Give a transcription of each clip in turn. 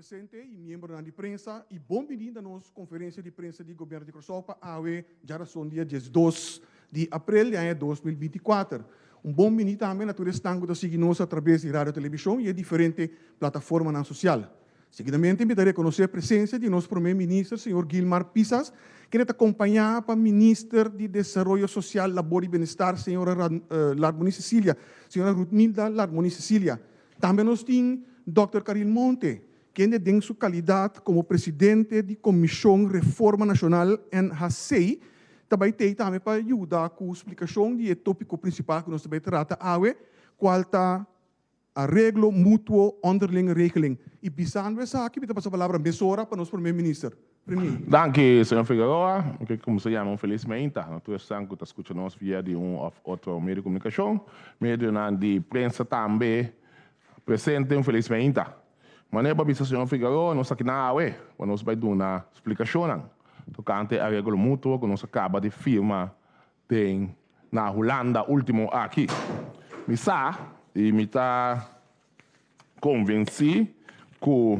Presente i miembronan di prensa i bon bini na nos konferensia di prensa di Gobièrnu di Kòrsou pa awe djarason dia 12 di aprel di aña 2024. Un bon bini tambe na tur esnan ku ta sigui nos a traves di radio televishon i e diferente plataformanan sosial. Seguidamente mi ta rekonosé presensia di nos Promé Minister señor Gilmar Pisas, kende ta kompañá pa Minister di Desaroyo Sosial, Labor i Benestar señora Larmonie Cecilia, señora Ruthmilda Larmonie Cecilia. Tambe nos tin Dòkter Caril Monte, kende den su kalidat komo presidente di Komishon Reforma Nashonal, NHC, ta bai tei tambe pa yuda ku splikashon di e tópiko prinsipal ku nos ta bai trata awe, kual ta Areglo Mutuo Onderlinge Regeling. I bisando esaki mi ta pasa palabra mesora pa nos Prome Minister. Premier. Danki, señor Figueroa. Mi ke kuminsá yama un felis meinta na tur esnan ku ta skucha nos via di un òf otro medio di komunikashon, medionan di prensa tambe presente un felis meinta. Manera bo a bisa señor Figueroa, nos aki nan awe pa nos bai duna splikashonnan tokante e areglo mutuo ku nos a kaba di firma den na Hulanda último aki. Mi sa i mi ta konvensí ku.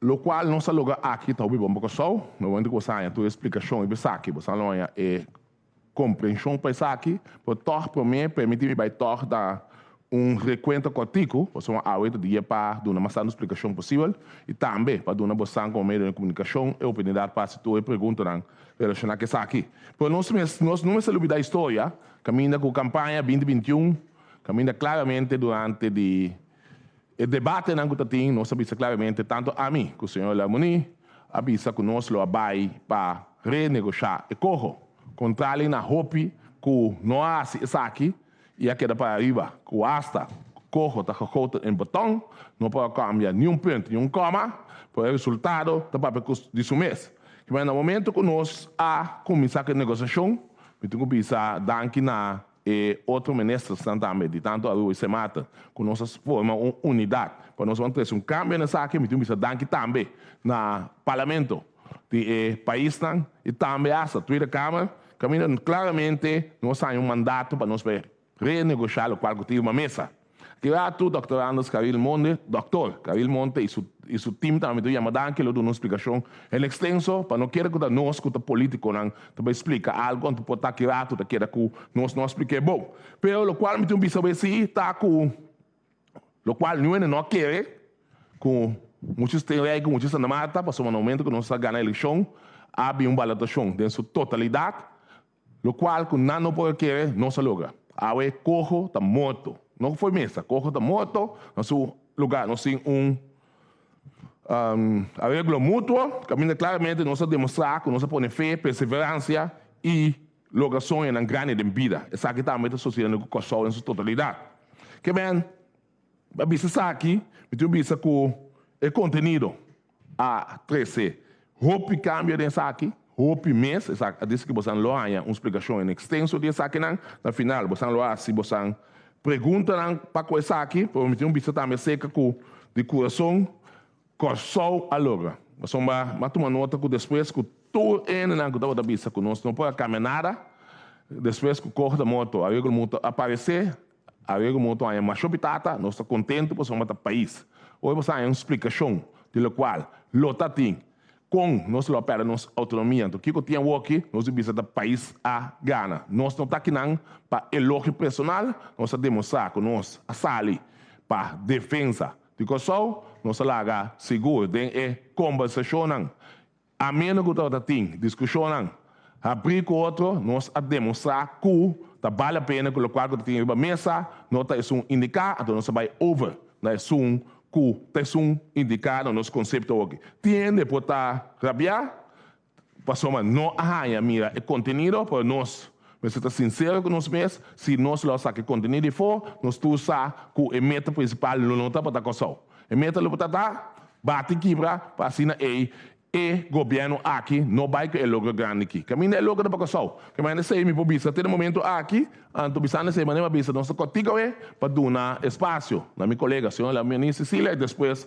Lokual nos a logra aki ta hopi bon pa Kòrsou. Na momento ku bo sa haña tur e splikashon riba esaki, bo sa lo haña e komprenshon pa esaki. Pero tòg promé permití mi bai tòg da un rekuento kòrtiku, pasobra awe ta dia pa duna mas tantu splikashon posibel i tambe pa duna bosan komo medio di komunikashon e oportunidat pa hasi tur e preguntanan relashoná ku esaki. Pero nos mes nos no mester lubidá historia kaminda ku kampaña binti 21 kaminda klaramente durante di E debatenan ku ta tin, nos a bisa klaramente, tantu ami ku señor Larmonie a bisa ku nos lo a bai pa renegoshá e koho. Kontrali na hopi ku no a hasi esaki i a keda para ariba ku asta koho ta gegoten in beton, no por a kambia niun punt, niun kòma, pero e resultado ta papia ku di su mes. Kiba na momento ku nos a kuminsá ku e negosiashon, mi tin ku bisa danki na E otro ministersnan tambe di tanto Aruba y Sint Maarten cu nos a forma un unidad pa nos ban trece un cambio na esaki. Mi tin bisa danki tambe na Parlamento di e paisnan y tambe hasta Tweede Kamer caminda claramente nos haña un mandato pa nos bay renegosha locual cu tin riba mesa. Ki ratu Dòkter Anders Caril Monde, Dòktor Caril Monte i su i su tim tambe ta yama danki lo duna un splikashon en ekstenso pa no kere ku ta nos ku ta politikonan ta bai splika algu anto por ta ki ratu ta keda ku nos no a splik'é bon. Pero lokual mi tin un bisa bo esei ta ku lokual niun hende no a kere ku muchu Steenwijk ku muchu Santa Marta pasobra na momento ku nos a gana elekshon a bin un balotashon den su totalidat. Locual cu nan no por a kere, nos a logra. Awe coho ta morto. No fo'i mesa, coho ta morto. Na su lugar nos tin un areglo mutuo caminda claramente nos a demostra cu nos a pone fe, perseverancia y logra soñonan grandi den bida. Esaki tambe ta sucediendo cu Corsou den su totalidad. Ke men a bisa esaki, mi tin bisa cu e contenido a trece hopi cambio den esaki, hopi mes, esaki a dici cu bosan lo haña un splicacion en extenso di esakinan, na final bosan lo haci bosan preguntanan pa cu esaki, pero mi tin un bista tambe acerca cu di curason Corsou a logra. Pasobra mi a tuma nota cu despues cu tur hendenan cu tabata bisa cu nos no por a cambia nada, despues cu Koch ta morto, Areglo Mutuo a aparece, Awe como ta haña masho pitata, nos ta contento pasobra ta pais. Hoy bo sa haña un splicacion di locual lo ta tin con nos lo a perde nos autonomia. Anto kico tin awoki? Nos di bisa ta pais a gana. Nos no ta akinan pa elogio personal, nos a demostra cu nos a sali pa defensa di Corsou, nos a laga sigur den e combersacionnan. A meno ku tabata tin diskushonnan habrí ku otro, nos a demostrá ku ta bale a pena ku lokual ku ta tin riba mesa no ta esun indiká, anto nos a bai over na esun ku ta esun indiká na nos konsepto awoki. Tin hende por ta rabiá pasobra no a haña mira e kontenido, pero nos mester ta sinsero ku nos mes, si nos lo a saka e kontenido di afó, nos tur sa ku e meta prinsipal lo no tabata Kòrsou. E meta lo por ta ta bati kibra pa asina ei e gobièrnu aki no bai ku e logro grandi aki. Kaminda e logro ta pa Kòrsou. Kaminda esei mi por bisa te na momento aki, anto bisando esei manera mi a bisa nos ta kòrtiku awe pa duna espasio na mi kolega señor Lamini Cecilia i despues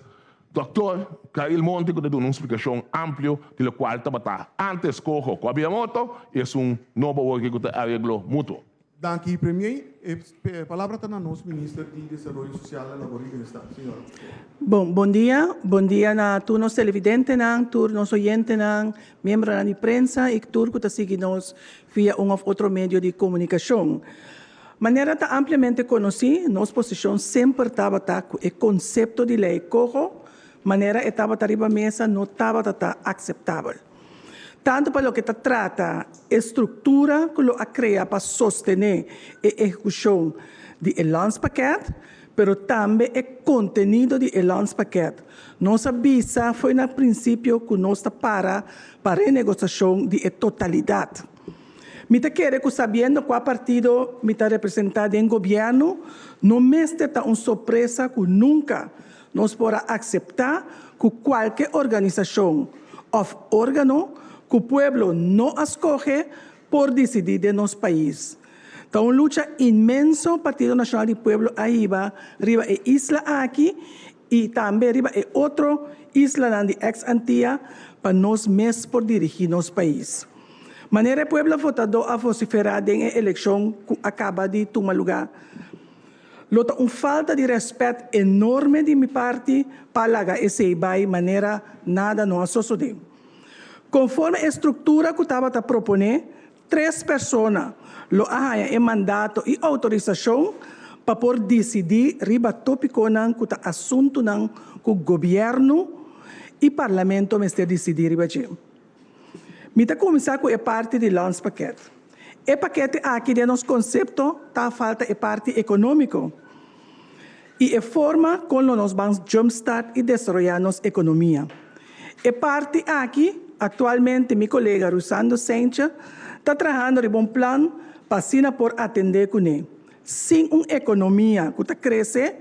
Dòktor Caril Monte ku ta duna un splikashon amplio di lokual tabata antes koho ku a bira morto i esun nobo awor aki ku ta areglo mutuo. Danki Premier. E palabra ta na nos Minister di Desaroyo Sosial, Labor i Bienestar, señora. Bon, bon dia. Bon dia na tur nos televidentenan, tur nos oyentenan, miembronan di prensa i tur ku ta sigui nos via un òf otro medio di komunikashon. Manera ta ampliamente konosí, nos posishon semper tabata ku e konsepto di lei koho manera e tabata riba mesa no tabata ta akseptabel. Tantu pa loke ta trata e struktura ku lo a krea pa sostené e ehekushon di e landspakket, pero tambe e kontenido di e landspakket. Nos a bisa fo'i na prinsipio ku nos ta para pa renegosiashon di e totalidat. Mi ta kere ku sabiendo kua partido mi ta representá den gobièrnu, no mester ta un sorpresa ku nunka Nos por a akseptá ku kualke organisashon òf órgano ku pueblo no a skohe por disidí den nos pais. Ta un lucha inmenso Partido Nashonal di Pueblo a hiba riba e isla aki i tambe riba e otro islanan di eks Antia pa nos mes por dirigí nos pais. Manera e pueblo votadó a vosiferá den e elekshon ku a kaba di tuma lugá. Lo ta un falta di rèspèt enorme di mi parti pa laga esei bai manera nada no a sosodé. Konforme e struktura ku tabata proponé, tres persona lo a haña e mandato i outorisashon pa por disidí riba tópikonan ku ta asuntunan ku gobièrnu i parlamento mester disidí riba dje. Mi ta kuminsá ku e parti di landspakket. E pakete aki den nos konsepto ta falta e parti ekonómiko i e forma kon lo nos ban jumpstart i desaroyá nos ekonomia. E parti aki aktualmente mi kolega Rusando Seintje ta trahando riba un plan pa asina por atendé kuné. Sin un ekonomia ku ta krese,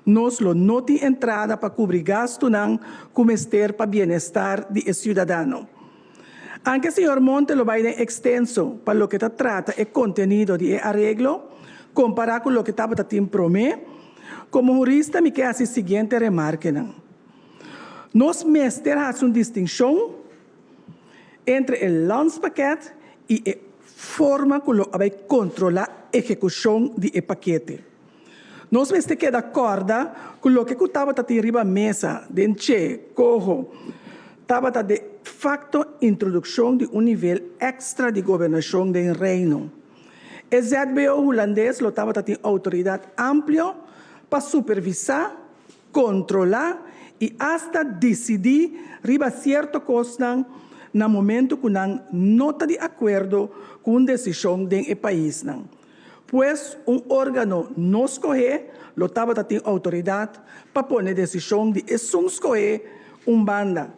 nos lo no tin entrada pa kubri gastunan ku mester pa bienestar di e siudadano. Anke señor Monte lo bai den ekstenso pa loke ta trata e kontenido di e areglo, kompará ku loke tabata tin promé, komo hurista mi ke hasi siguiente remarkenan. Nos mester hasi un distinshon entre e landspakket i e forma ku lo a bai kontrolá ehekushon di e pakete. Nos mester keda kòrda ku loke ku tabata tin riba mesa den Che Koho tabata de fakto introdukshon di un nivel èkstra di gobernashon den Reino. E ZBO hulandes lo tabata tin outoridat amplio pa supervisá, kontrolá i asta disidí riba sierto kosnan na momentu ku nan no ta di akuerdo ku un desishon den e paisnan. Pues un órgano no skohé lo tabata tin outoridat pa pone desishon di esun skohé un banda.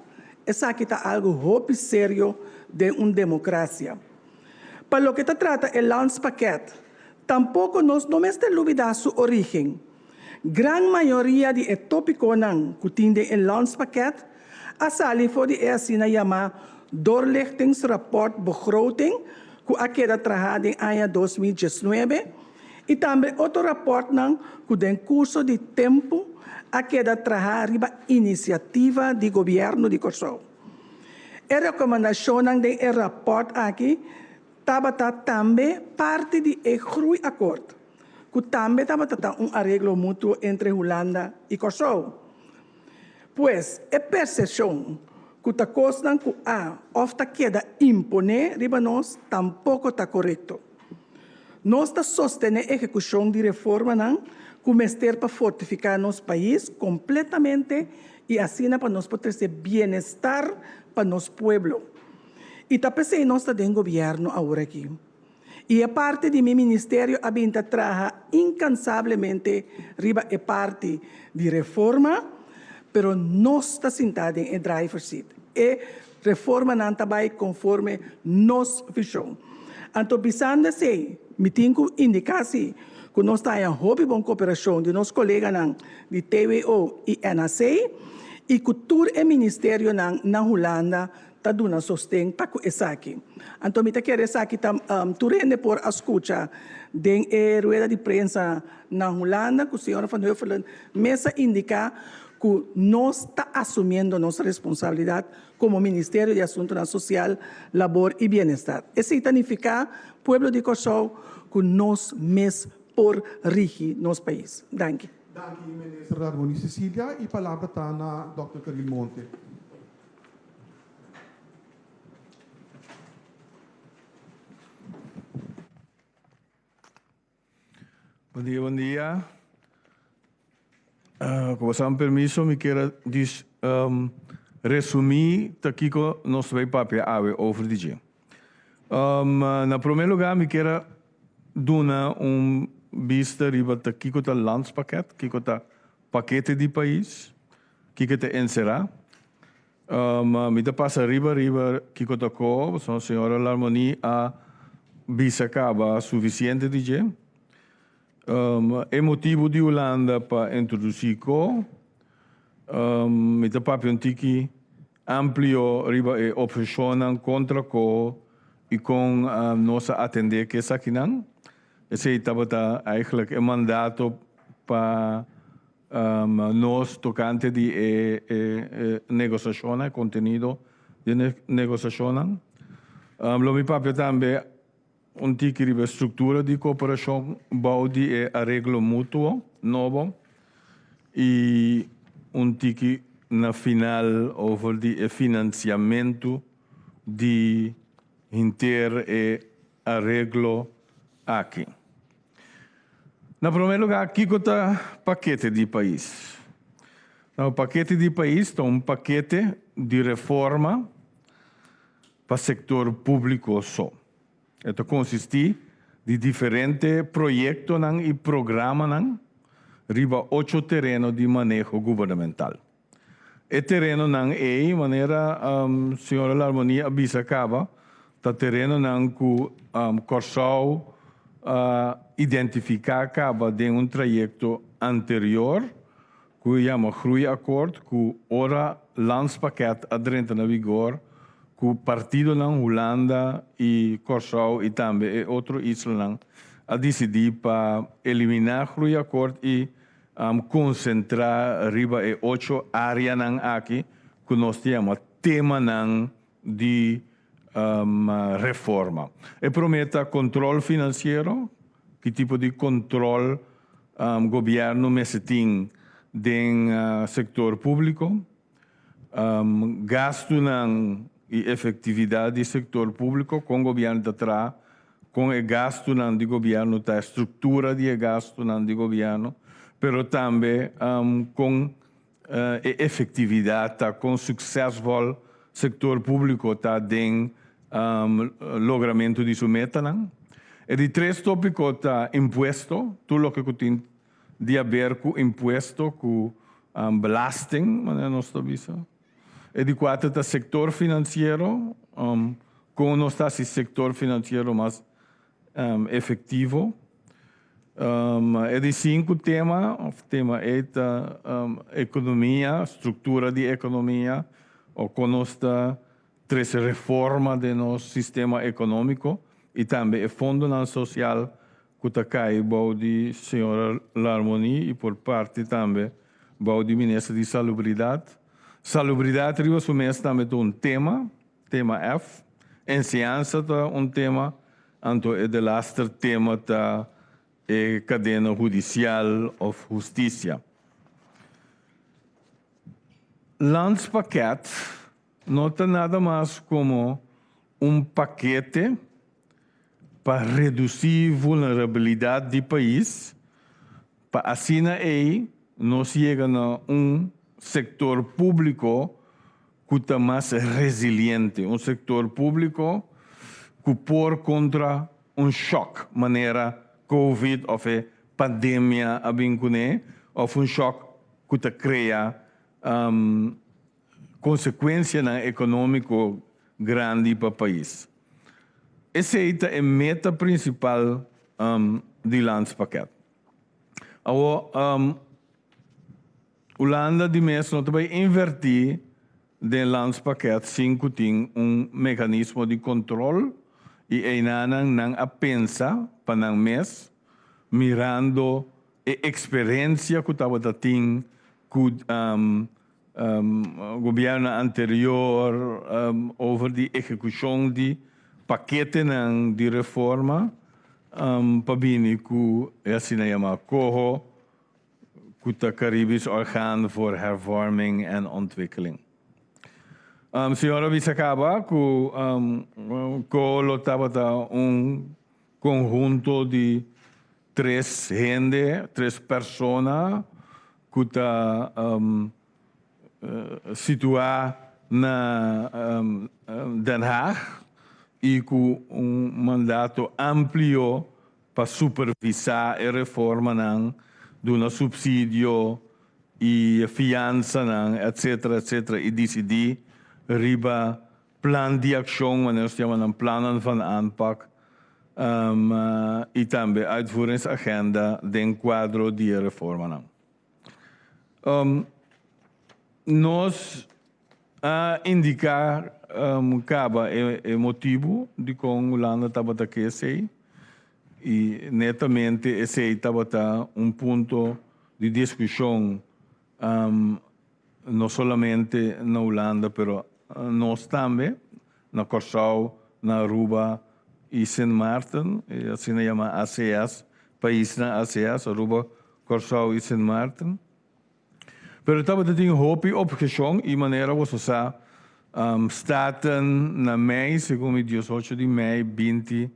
Esaki ta algu hopi serio den un demokrasia. Pa loke ta trata e landspakket, tampoko nos no mester lubidá su orígen. Gran mayoria di e tópikonan ku tin den e landspakket a sali for di e asina yamá Doorlichtingsrapport Begroting ku a keda trahá den aña 2019 i tambe otro rapòrtnan ku den kurso di tempu a keda trahá riba inisiativa di Gobièrnu di Kòrsou. E rekomendashonnan den e rapòrt aki tabata tambe parti di e Groeiakkoord, ku tambe tabata ta un areglo mutuo entre Hulanda i Kòrsou. Pues, e persepshon ku ta kosnan ku a òf ta keda imponé riba nos tampoko ta korekto. Nos ta sostené ehekushon di reformanan ku mester pa fortifiká nos pais kompletamente i asina pa nos por trese bienestar pa nos pueblo. I ta p'esei nos ta den gobièrnu aworakí. I e parti di mi ministerio a bin ta traha inkansablemente riba e parti di reforma, pero nos ta sintá den e driver seat. E reformanan ta bai konforme nos vishon. Anto bisando esei, mi tin ku indiká si ku nos ta haña hopi bon koperashon di nos koleganan di TWO i NAC i ku tur e ministerionan na Hulanda ta duna sosten pa ku esaki. Anto mi ta kere esaki ta tur hende por a skucha den e rueda di prensa na Hulanda ku señora Van Huffelen mes a indiká. ku nos ta asumiendo nos responsabilidat komo Ministerio di Asuntunan Sosial, Labor i Bienestar. Esei ta nifiká, pueblo di Kòrsou, ku nos mes por rigi nos pais. Danki. Danki Minister Darmony Cecilia y palabra ta na Dòkter Caril Monte. Bon dia, bon dia. Ku boso permiso mi kier a dis resumí ta kiko nos ta bai papia awe over di dje. Na promé lugá mi kier a duna un bista riba ta kiko ta landspakket, kiko ta pakete di pais, kiko ta enserá. Mi ta pasa riba riba kiko ta ko, pasobra señora Larmonie a bisa kaba sufisiente di dje. E motibu di Hulanda pa introdusí ko, mi ta papia un tiki amplio riba e opheshonnan kontra ko i kon nos a atendé ku esakinan. Esei tabata eigenlijk e mandato pa Nos tokante di e negosiashonnan, e kontenido di e negosiashonnan. Lo mi papia tambe un tiki riba e struktura di kooperashon bou di e areglo mutuo nobo i un tiki na final over di e finansiamentu di henter e areglo aki. Na promé lugá, kiko ta pakete di pais? Nou, pakete di pais ta un pakete di reforma pa sektor públiko so. E ta konsistí di diferente proyektonan i programanan riba ocho tereno di maneho gubernamental. E terenonan ei, manera señora Larmonie a bisa caba, ta terenonan cu Corsou a identifica caba den un trayecto anterior cu yama Groeiakkoord cu ora Landspakket a drenta na vigor cu partidonan Hulanda y Corsou y tambe e otro islanan a dicidi pa elimina Groeiakkoord y Konsentrá riba e ocho áreanan aki ku nos ta yama temanan di reforma. E promé ta kontrol finansiero, ki tipo di kontrol gobièrnu mester tin den sektor públiko, Gastunan i efektividat di sektor públiko, kon gobièrnu ta traha, kon e gastunan di gobièrnu ta, e struktura di e gastunan di gobièrnu, pero tambe kon e efektividat ta, kon suksesvol sektor públiko ta den logramentu di su metanan. E di tres tópiko ta impuesto, tur loke ku tin di haber ku impuesto, ku belasting, manera nos ta bisa. E di kuater ta sektor finansiero, kon nos ta hasi sektor finansiero mas efektivo. E di sinku tema, òf tema ei ta ekonomia, struktura di ekonomia, òf kon nos ta trese reforma den nos sistema ekonómiko i tambe e fondonan sosial ku ta kai bou di señora Larmonie i por parti tambe bou di minister di Salubridat. Salubridat riba su mes tambe ta un tema, tema F. Enseñansa ta un tema, anto e delaster tema ta e kadena hudisial òf hustisia. Landspakket no ta nada mas komo un pakete pa redusí vulnerabilidat di pais pa asina ei nos yega na un sektor públiko ku ta mas resiliente, un sektor públiko ku por kontra un shòk manera Covid òf e pandemia a bin kuné òf un shòk ku ta krea konsekuensianan ekonómiko grandi pa pais. Esei ta e meta prinsipal di Landspakket. Awor, Hulanda di mes no ta bai invertí den Landspakket sin ku tin un mekanismo di kontrol i einanan nan a pensa pa nan mes mirando e eksperensia ku tabata tin. ku gobièrnu anterior over di ehekushon di paketenan di reforma pa bini ku e asina yamá COHO ku ta Caribisch Orgaan voor Hervorming en Ontwikkeling. Señor a bisa kaba ku COHO lo tabata un konhunto di tres hende, tres persona ku ta situá na Den Haag i ku un mandato amplio pa supervisá e reformanan, duna supsidio i fiansanan, etcetera, etcetera, i disidí riba plan di akshon, manera nos ta yama nan plannen van aanpak, i tambe uitvoeringsagenda den kuadro di e reformanan. Nos a indiká kaba e motibu dikon Hulanda tabata ke esei i netamente esei tabata un punto di diskushon no solamente na Hulanda pero nos tambe na Kòrsou, na Aruba i Sint Maarten, e asina yama ACS, paisnan ACS, Aruba, Kòrsou i Sint Maarten. Pero tabata tin hopi obheshon i manera boso sa, Staten na mei, segun mi diesocho di mei binti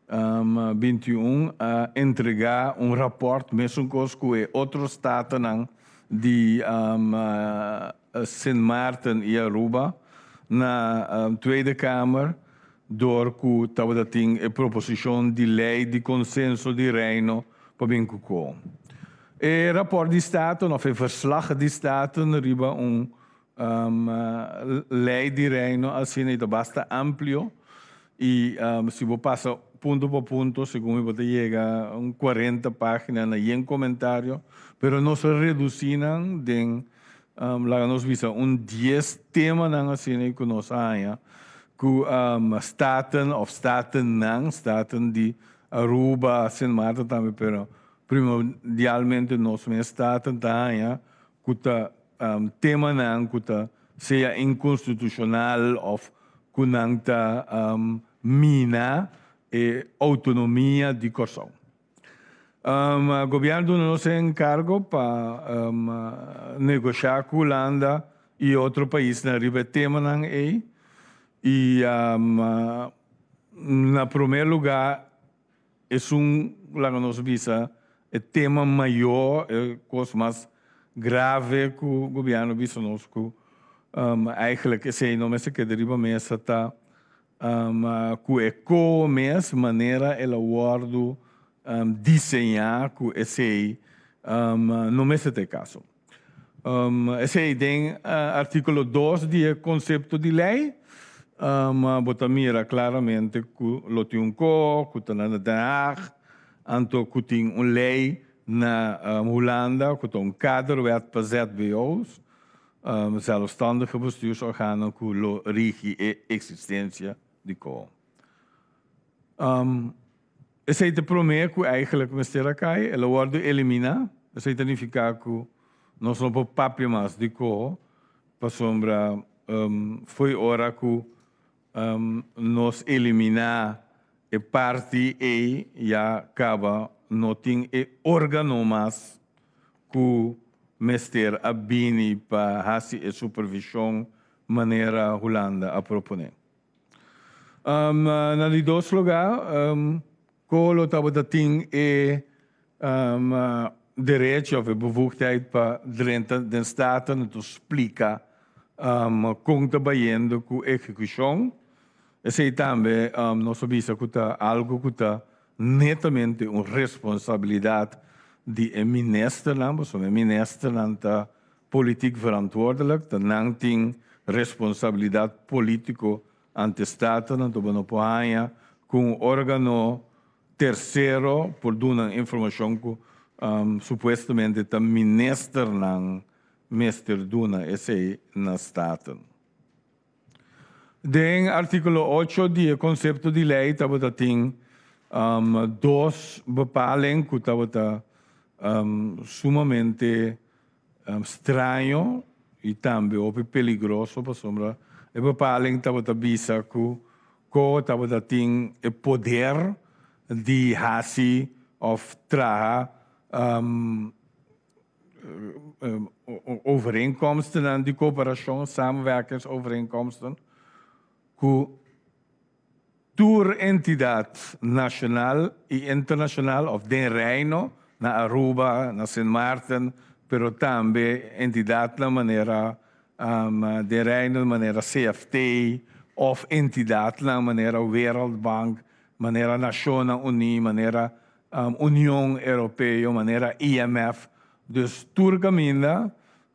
21 a entregá un rapòrt mesun kos ku e otro statennan di Sint Maarten i Aruba na Tweede Kamer dor ku tabata tin e proposishon di lei di konsenso di Reino pa bin ku ko. E rapòrt di Staten òf e verslag di Staten riba un Lei di Reino asina i ta basta amplio i si bo pasa punto pa punto segun mi bo ta yega un cuarenta pagina na yen comentario pero nos a reduci nan den laga nos bisa un dies temanan asina i ku nos a haña ku Staten of Statennan, Staten di Aruba, Sint Maarten tambe pero primordialmente nos mes Staten ta haña ku ta temanan ku ta sea inkonstitushonal òf ku nan ta mina e outonomia di Kòrsou. Gobièrnu duna nos e enkargo pa negoshá ku Hulanda i otro paisnan riba e temanan ei i na promé lugá Esun, laga nos bisa, e tema mayor, e kos mas grave ku gobièrnu bisa nos ku eigenlijk esei no mester keda riba mesa ta ku e koho mes manera el a wòrdu diseñá ku esei no mester ta e kaso. Esei den artíkulo dos di e konsepto di lei bo ta mira klaramente ku lo tin un ko ku ta na Den Haag, anto ku tin un lei na Hulanda ku ta un kaderwet pa ZBO's, zelfstandige bestuursorganen, ku lo rigi e eksistensia di ko. Esei ta promé ku eigenlijk mester a kai, el a wòrdu eliminá. Esei ta nifiká ku nos no por papia mas di koho, pasobra fo'i ora ku nos eliminá e parti ei ya kaba no tin e órgano mas ku mester a bini pa hasi e supervishon manera Hulanda a proponé. Na di dos lugá, Colo tabata tin e derecho of e bevoegdheid pa drenta den Staten en to splika kon ta bayendo ku ehekushon. Esei tambe nos a bisa ku ta algu ku ta netamente un responsabilidat di e ministernan, pasobra e ministernan ta Politiek verantwoordelijk, ta nan tin responsabilidad politico ante Staten, anto bo no por haña cu un organo tercero por duna informacion cu supuestamente ta ministernan mester duna esey na Staten. Den articulo ocho di e concepto di ley tabata tin dos bepaling cu tabata sumamente. Straño i tambe hopi peligroso pasobra e bepaling tabata bisa ku ko tabata tin e poder di hasi òf traha overeenkomstennan di kooperashon, samenwerkingsovereenkomsten, ku Tur entidat nashonal i internashonal òf den Reino, na Aruba, na Sint Maarten, pero tambe entidatnan manera den Reino manera CFT òf entidatnan manera Wereldbank, manera Nashonnan Uní, manera Union Europeo, manera IMF. Dus tur kaminda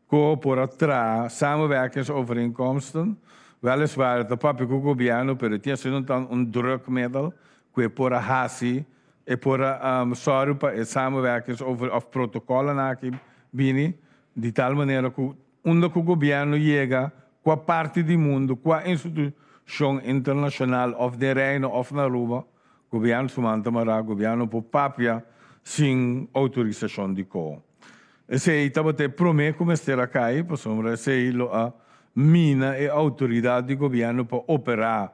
Ko por a traha samenwerkingsovereenkomsten, weliswaar e ta papia ku gobièrnu pero e tin asina tan un drukmiddel ku e por a hasi, e por a sòru pa e samenwerkingsover òf protokòlnan aki bini di tal manera ku unda ku gobièrnu yega kua parti di mundu, kua institushon internashonal òf den Reino òf na Aruba, gobièrnu su man ta mará, gobièrnu por papia sin outorisashon di ko. Esei tabata e promé ku mester a kai, pasobra esei lo a mina e outoridat di gobièrnu pa operá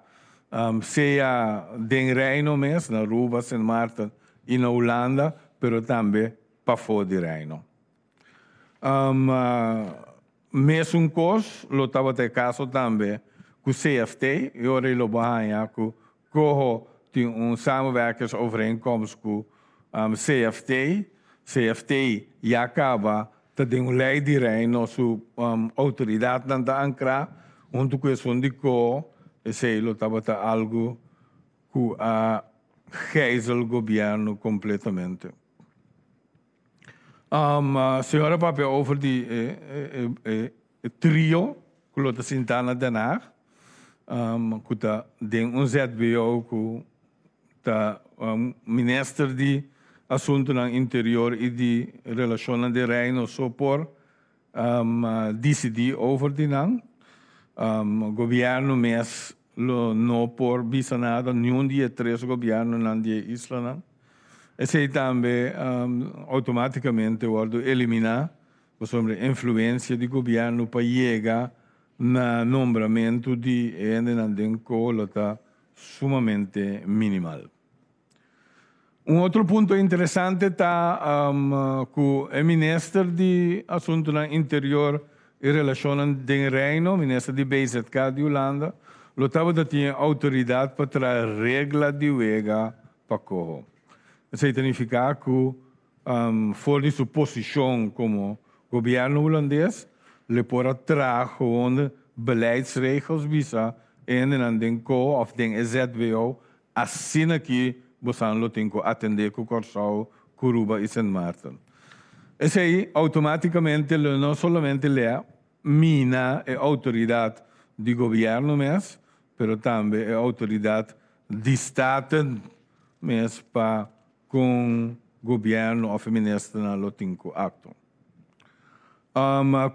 sea den Reino mes, na Aruba, Sint Maarten i na Hulanda, pero tambe pafó di Reino. Mesun kos lo tabata e kaso tambe ku CFT, i ora ei lo bo haña ku Coho tin un samenwerkingsovereenkomst ku CFT. CFT ya kaba ta den un lei di Reino su outoridatnan ta ankrá huntu ku esun di Coho. Esei lo tabata algu ku a gijzel gobièrnu kompletamente. Señor a papia over di e trio ku lo ta sintá na Den Haag, ku ta den un ZBO ku ta minister di Asuntunan Interior i di Relashonnan den Reino so por disidí over di nan. Gobièrnu mes lo no por bisa nada, niun di e tres gobièrnunan di e islanan. Esei tambe outomátikamente wòrdu eliminá pasobra e influensia di gobièrnu pa yega na nombramentu di e hendenan den ko lo ta sumamente minimal. Un otro punto interesante ta ku e minister di Asuntunan Interior i Relashonnan den Reino, minister di BZK di Hulanda, lo tabata tin e outoridat pa traha regla di wega pa koho. Esei ta nifiká ku for di su posishon komo gobièrnu hulandes lo e por a traha gewoon beleidsregels bisa e hendenan den koho òf den e ZBO Asina ki bosan lo tin ku atendé ku Kòrsou, Kuruba i Sint Maarten. Esei outomátikamente lo no solamente lea mina e outoridat di gobièrnu mes, pero tambe e outoridat di Staten mes pa kon gobièrnu òf e ministernan lo tin ku aktua.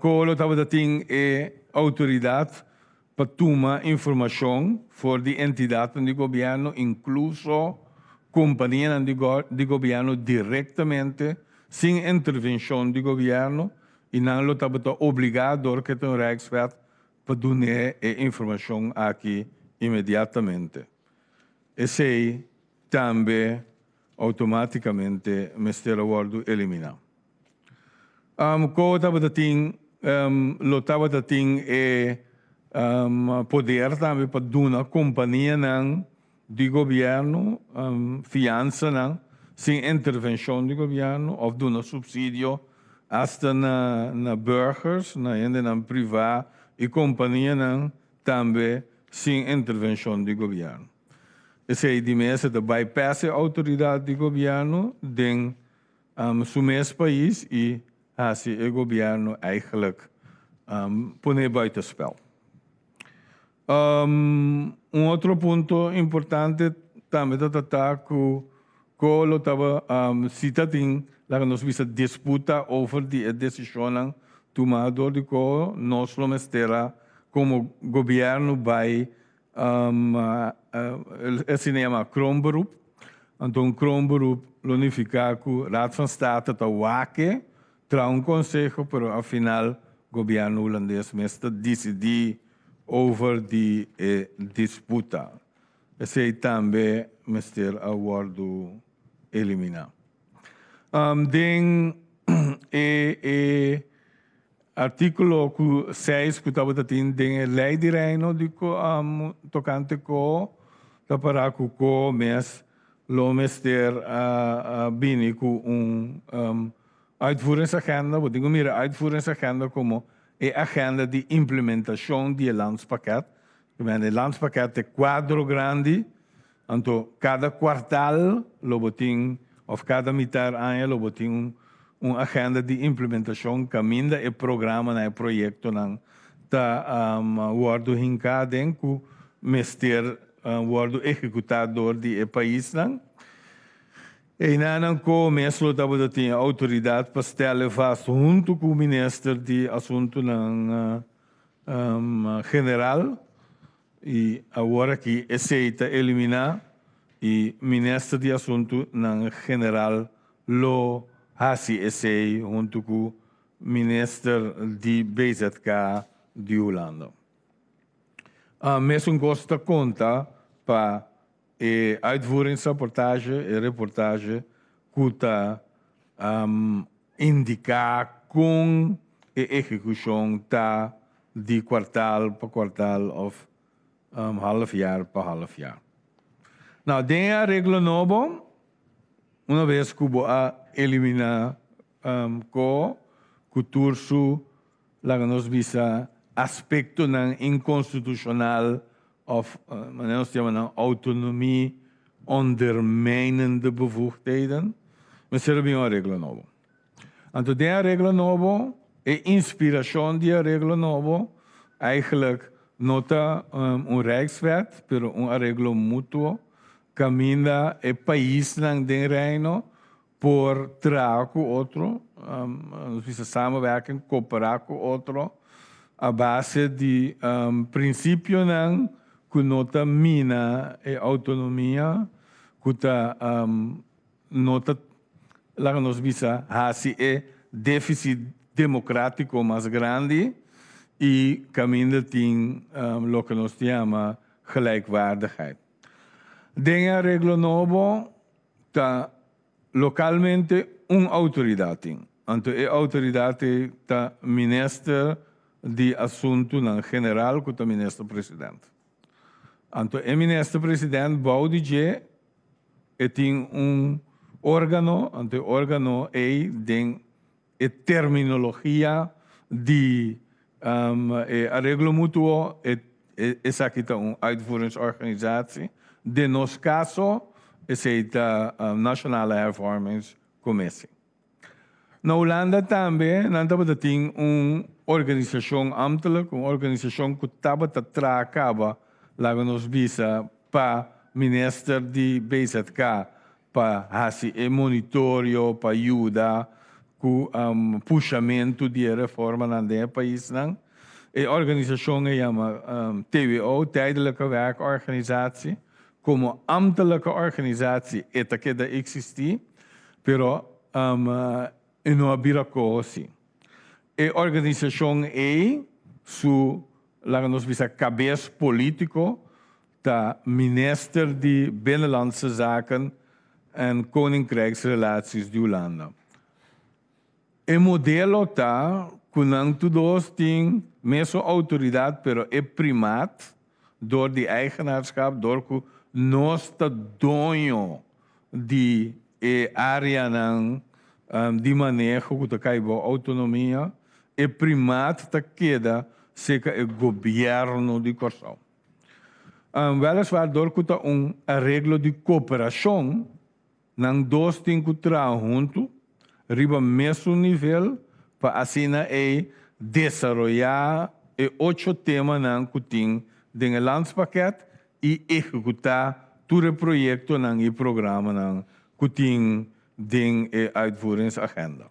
Ko lo tabata tin e outoridat pa tuma informashon for di entidatnan di gobièrnu, inkluso kompanianan di gobièrnu direktamente, sin intervenshon di gobièrnu, i nan lo tabata obligá dor ku e ta un Rijkswet pa dun'é e informashon aki inmediatamente. Esei tambe outomátikamente mester a wòrdu eliminá. Ko tabata tin lo tabata tin e poder tambe pa duna kompanianan di gobièrnu fiansanan sin intervenshon di gobièrnu òf duna supsidio asta na burgers, na hendenan privá i kompanianan tambe sin intervenshon di gobièrnu. Esei di mes e ta bypass e outoridat di gobièrnu den su mes pais y haci e gobierno eigenlijk pone buitenspel. Un otro punto importante tambe ta ta cu co lo taba si ta tin laga nos bisa disputa over di e decisionnan tuma door di co nos lo mester a como gobierno bay Esei yama kroonberoep. Anto un kroonberoep lo nifiká ku Raad van State ta wak-e. traha un konseho, pero al final gobièrnu hulandes mes ta disidí over di e disputa. Esei tambe mester a wòrdu eliminá. Den e e artíkulo ku seis ku tabata tin den e Lei di Reino di tokante ko ta pará ku ko mes lo mester a bini ku un uitvoeringsagenda. Bo tin ku mira uitvoeringsagenda komo e agenda di implementashon di e landspakket. E landspakket ta e kuadro grandi. Anto kada kuartal lo bo tin òf kada mitar aña lo bo tin un agenda di implementashon kaminda e programanan, e proyektonan ta wòrdu hinká aden ku mester wòrdu ehekutá dor di e paisnan. Einanan ko mes lo tabata tin e outoridat pa stèl e vast huntu ku minister di Asuntunan General. I awor aki esei ta eliminá i Minister di Asuntunan General lo hasi esei huntu ku Minister di BZK di Hulanda. Mesun kos ta konta pa e uitvoeringsrapportage, e reportage ku ta indiká kon e ehekushon ta di kuartal pa kuartal òf half jaar pa half jaar. Nou, den e areglo nobo, una bes ku bo a eliminá ko ku tur su, laga nos bisa, aspektonan inkonstitushonal òf manera nos ta yama nan autonomie ondermijnende bevoegdheden, mester a bin un areglo nobo. Anto den e areglo nobo, e inspirashon di e areglo nobo eigenlijk no ta un Rijkswet, pero un areglo mutuo kaminda e paisnan den Reino por traha ku otro, nos bisa samenwerken, koperá ku otro a base di prinsipionan ku no ta mina e outonomia, ku ta no ta laga nos bisa hasi e défisit demokrátiko mas grandi i kaminda tin loke nos ta yama gelijkwaardigheid. Den e areglo nobo ta lokalmente un outoridat tin. Anto e outoridat ei ta Minister di Asuntunan General ku ta Minister President. Anto e Minister President bou di dje e tin un organo, anto e organo ei den e terminologia di e areglo mutuo esaki ta un uitvoeringsorganisatie. Den nos kaso esei ta Nationale Hervormingscommissie. Na Hulanda tambe nan tabata tin un organisashon ambtelijk, un organisashon ku tabata traha kaba, laga nos bisa, pa minister di BZK pa hasi e monitorio pa yuda ku pushamentu di e reformanan den e paisnan. E organisashon e yama TWO, Tijdelijke Werkorganisatie. Komo ambtelijke organisatie e ta keda eksistí, pero e no a bira koho si. E organisashon ei su, laga nos bisa, kabes polítiko ta Minister di Binnenlandse Zaken en Koninkrijksrelaties di Hulanda. E modelo ta ku nan tur dos tin mesun outoridat pero e primaat dor di eigenaarschap, dor ku nos ta doño di e areanan di maneho ku ta kai bou outonomia, e primaat ta keda serka e gobièrnu di Kòrsou. Weliswaar dor ku ta un areglo di koperashon, nan dos tin ku traha huntu riba mesun nivel pa asina ei desaroyá e ocho temanan ku tin den e landspakket i ehekutá tur e proyektonan i programanan ku tin den e uitvoeringsagenda.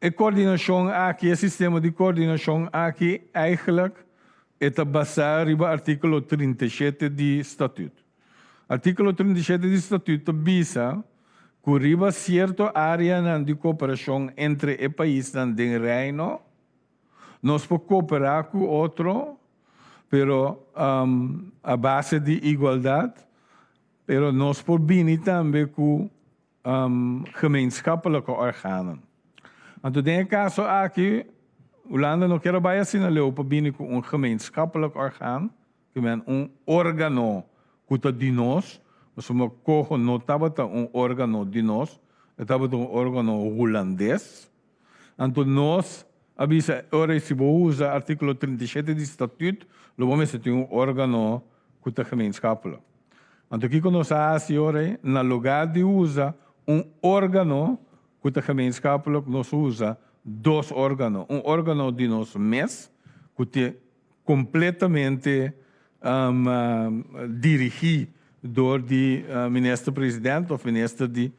E koordinashon aki, e sistema di koordinashon aki eigenlijk e ta basá riba artíkulo 37 di Statüt. Artíkulo 37 di Statüt ta bisa Ku riba sierto áreanan di kooperashon entre e paisnan den Reino, nos por kooperá ku otro, pero a base di igualdat, pero nos por bini tambe ku gemeenschappelijke organen. Anto den e kaso aki, Hulanda no kier a bai asina leu pa bini ku un gemeenschappelijk orgaan, Ke men un órgano ku ta di nos, pasobra Coho no tabata un órgano di nos, e tabata un órgano hulandes. Anto nos a bisa ora si bo usa artíkulo 37 di Statuut, lo bo mester tin un órgano ku ta gemeenschappelijk. Anto kiko nos a hasi ora ei? Na lugá di usa un órgano ku ta gemeenschappelijk, nos usa dos órgano, un órgano di nos mes ku tin completamente dirigi door di Minister President of Minister di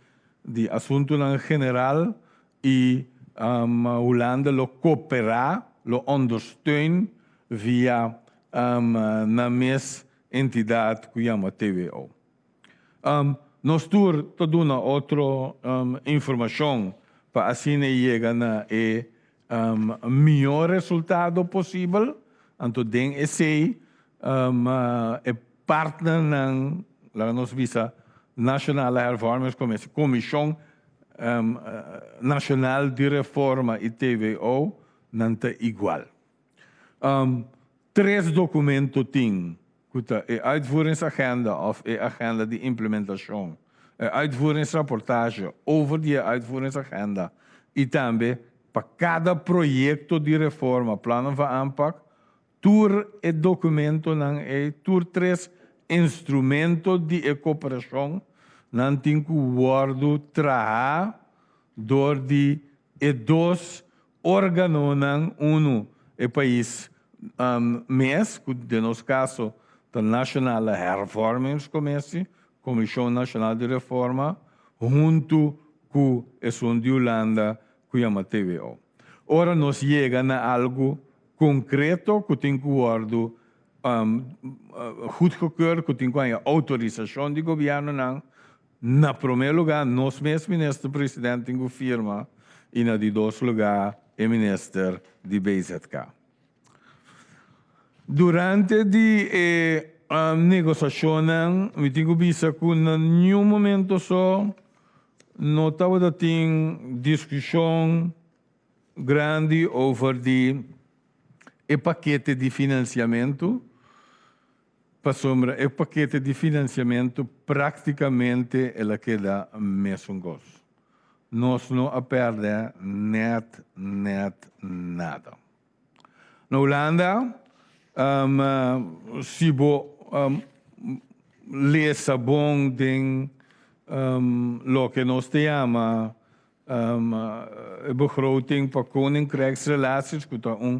di Asuntonan General y Hulanda lo coopera, lo ondersteun via nan mes entidad cu yama TWO. Nos tur ta duna otro informacion pa asina yega na e mihó resultado posibel. Anto den esei e partnernan, laga nos bisa Nationale Hervormingscommissie, Komishon Nashonal di Reforma i TVO, nan ta igual. Tres dokumento tin ku ta e uitvoeringsagenda òf e agenda di implementashon, e uitvoeringsrapportage over di e uitvoeringsagenda i tambe pa kada proyekto di reforma, plannen van aanpak, tur e dokumentonan ei, tur tres instrumento di e koperashon nan tin ku wòrdu traha dor di e dos Organonan unu e pais mes, ku den nos kaso ta Nationale Hervormingscommissie, Komishon Nashonal di Reforma, huntu ku esun di Hulanda ku yama TWO. Ora nos yega na algu konkreto ku tin ku wòrdu goedgekeurd, ku tin ku haña outorisashon di gobièrnunan, Na promé lugá nos mes Minister President tin ku firma i na di dos lugá e Minister di BZK. Durante di e negosashonnan mi tin ku bisa ku na niun momento so no tabata tin diskushon grandi over di e pakete di finansiamentu. Pasobra e pakete di finansiamentu práktikamente el a keda mesun kos. Nos no a pèrdè nèt nèt nada. Na Hulanda, si bo lesa bon den loke nos ta yama e begroting pa Koninkrijksrelaties, ku ta un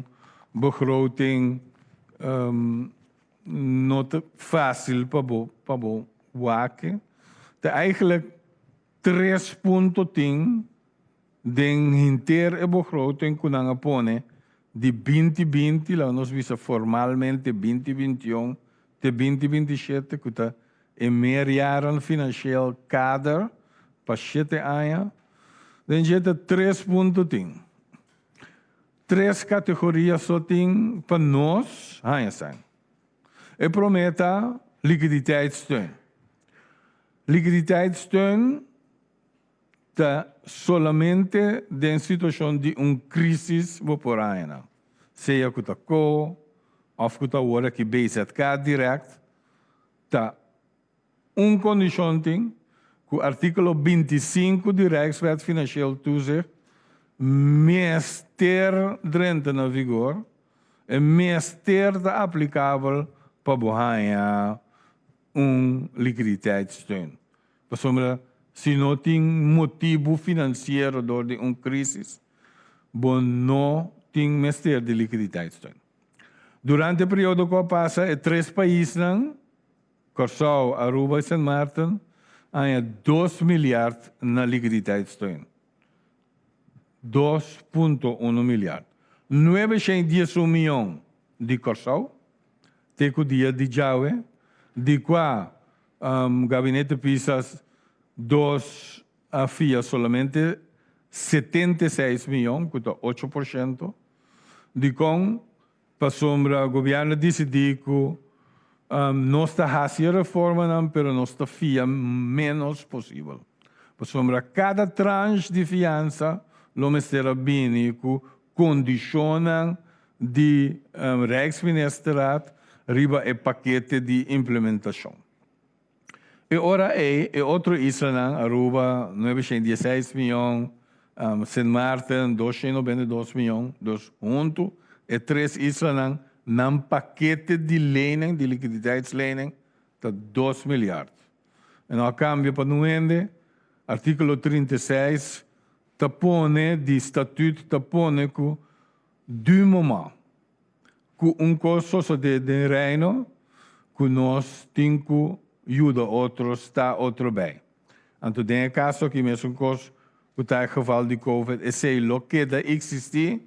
begroting no ta fásil pa bo pa bo wak. Ta eigenlijk tres punto tin den henter e begroting ku nan a pone di 2020, laga nos bisa formalmente 2021 te 2027 ku ta E meerjaren financieel kader pa shete aña, den dje ta tres punto tin. Tres kategoria so tin pa nos haña san. E promé ta likiditeitssteun. Likiditeitssteun ta solamente den situashon di un krísis bo por haña nan, sea ku ta ko òf ku ta awor aki BZK dirèkt. Ta un kondishon tin ku artíkulo 25 di Rijkswet Financieel Toezicht mester drenta na vigor, e mester ta aplikabel pa bo haña un likiditeitssteun. Pasobra si no tin motibu finansiero dor di un krísis, bo no tin mester di likiditeitssteun. Durante e periodo ku a pasa e tres paisnan, Kòrsou, Aruba i Sint Maarten, a haña dos milyard na likiditeitssteun. 2.1 milyard. 911 mion di Kòrsou te ku dia di djawe, di kua Gabinete Pisas dos. a fia solamente 76 mion, ku ta 8%. Dikon? Pasobra gobièrnu a disidí ku nos ta hasi e reformanan pero nos ta fia ménos posibel. Pasobra kada tranche di fiansa lo mester a bini ku kondishonnan di Rijksministerraad riba e pakete di implementashon. E ora ei e otro islanan, Aruba, 916 mion, Sint Maarten, 292 mion, dus huntu e tres islanan nan pakete di lening, di likiditeitslening, ta 2 miljard. E no a kambia pa nun hende, artíkulo 36 ta pone di statuut ta pone ku du moment ku un kos sosodé den Reino ku nos tin ku yuda otro sta otro bei. Anto den e kaso aki mesun kos ku ta e geval di covid esei lo keda eksistí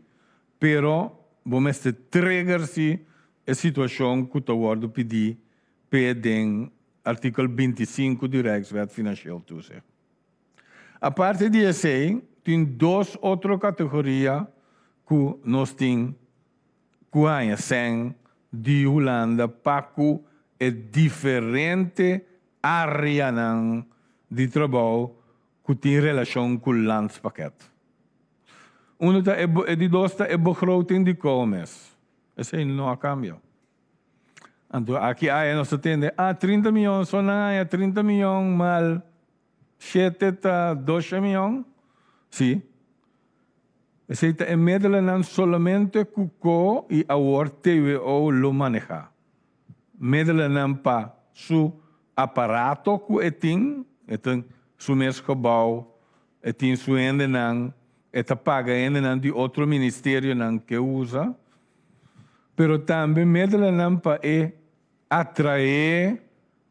pero bo mester trigger si e situashon ku ta wòrdu pidí p'e den artíkulo 25 di Rijkswet Financieel Toezicht. Aparte di esei, tin dos otro kategoria ku nos tin ku haña sèn di Hulanda pa ku e diferente áreanan di trabou ku tin relashon ku landspakket. Unu ta e di dos ta e begroting di Komes. Esei no a kambia. Anto aki aya nos ta tende, ah, 30 miyon, so nan aya 30 miyon mal 7 ta 12 miyon. Sí. Esei ta e middelenan solamente ku ko i awor TWO lo maneha. Middelenan pa su aparato ku e tin, e tin su mes gebouw, e tin su hendenan, e ta paga hendenan di otro ministerionan ke usa. Pero tambe middelenan pa e atraé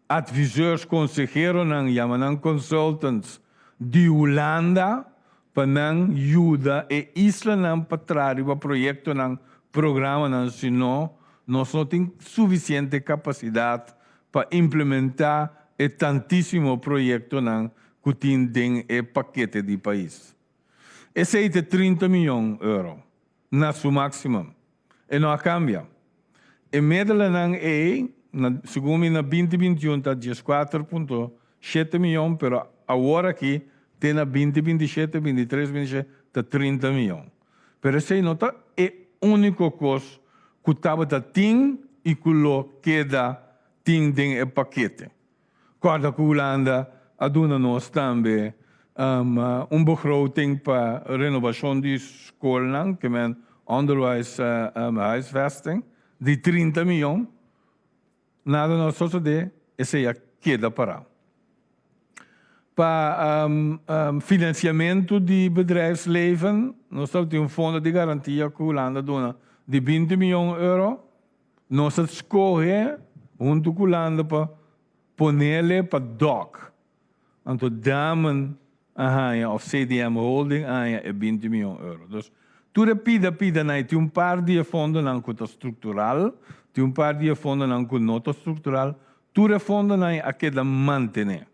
adviseurs, konseheronan, yama nan consultants, di Hulanda pa nan yuda e islanan pa traha riba proyektonan, programanan, si no, nos no tin sufisiente kapasidat pa implementá e tantísimo proyektonan ku tin den e pakete di pais. Esei ta 30 miyon euro. Na su maximum. E no a cambia. E medelenan ey, na, segun mi na 2021 ta 14.7 miyon, pero awor aki te na 2027, 23, 27 ta 30 miyon. Pero esey no ta e unico cos cu tabata tin y cu lo keda tin den e pakete. Corda cu Hulanda a duna nos tambe un begroting pa renovacion di scolnan, ke men onderwijs huisvesting, di 30 miyon. Nada no a sosode, esey a keda para. Pa financiamento di bedrijfsleven, nos tabatin un fondo di garantia cu Hulanda a duna di 20 miyon euro. Nos a scoge hunto cu Hulanda pa ponele pa dok. Anto Damen a haña of CDM Holding a haña e 20 miyon euro. Dus tur e pida pidanan y tin un par di e fondonan cu ta structural, tin un par di e fondonan cu no ta structural, tur e fondonan a keda mantene.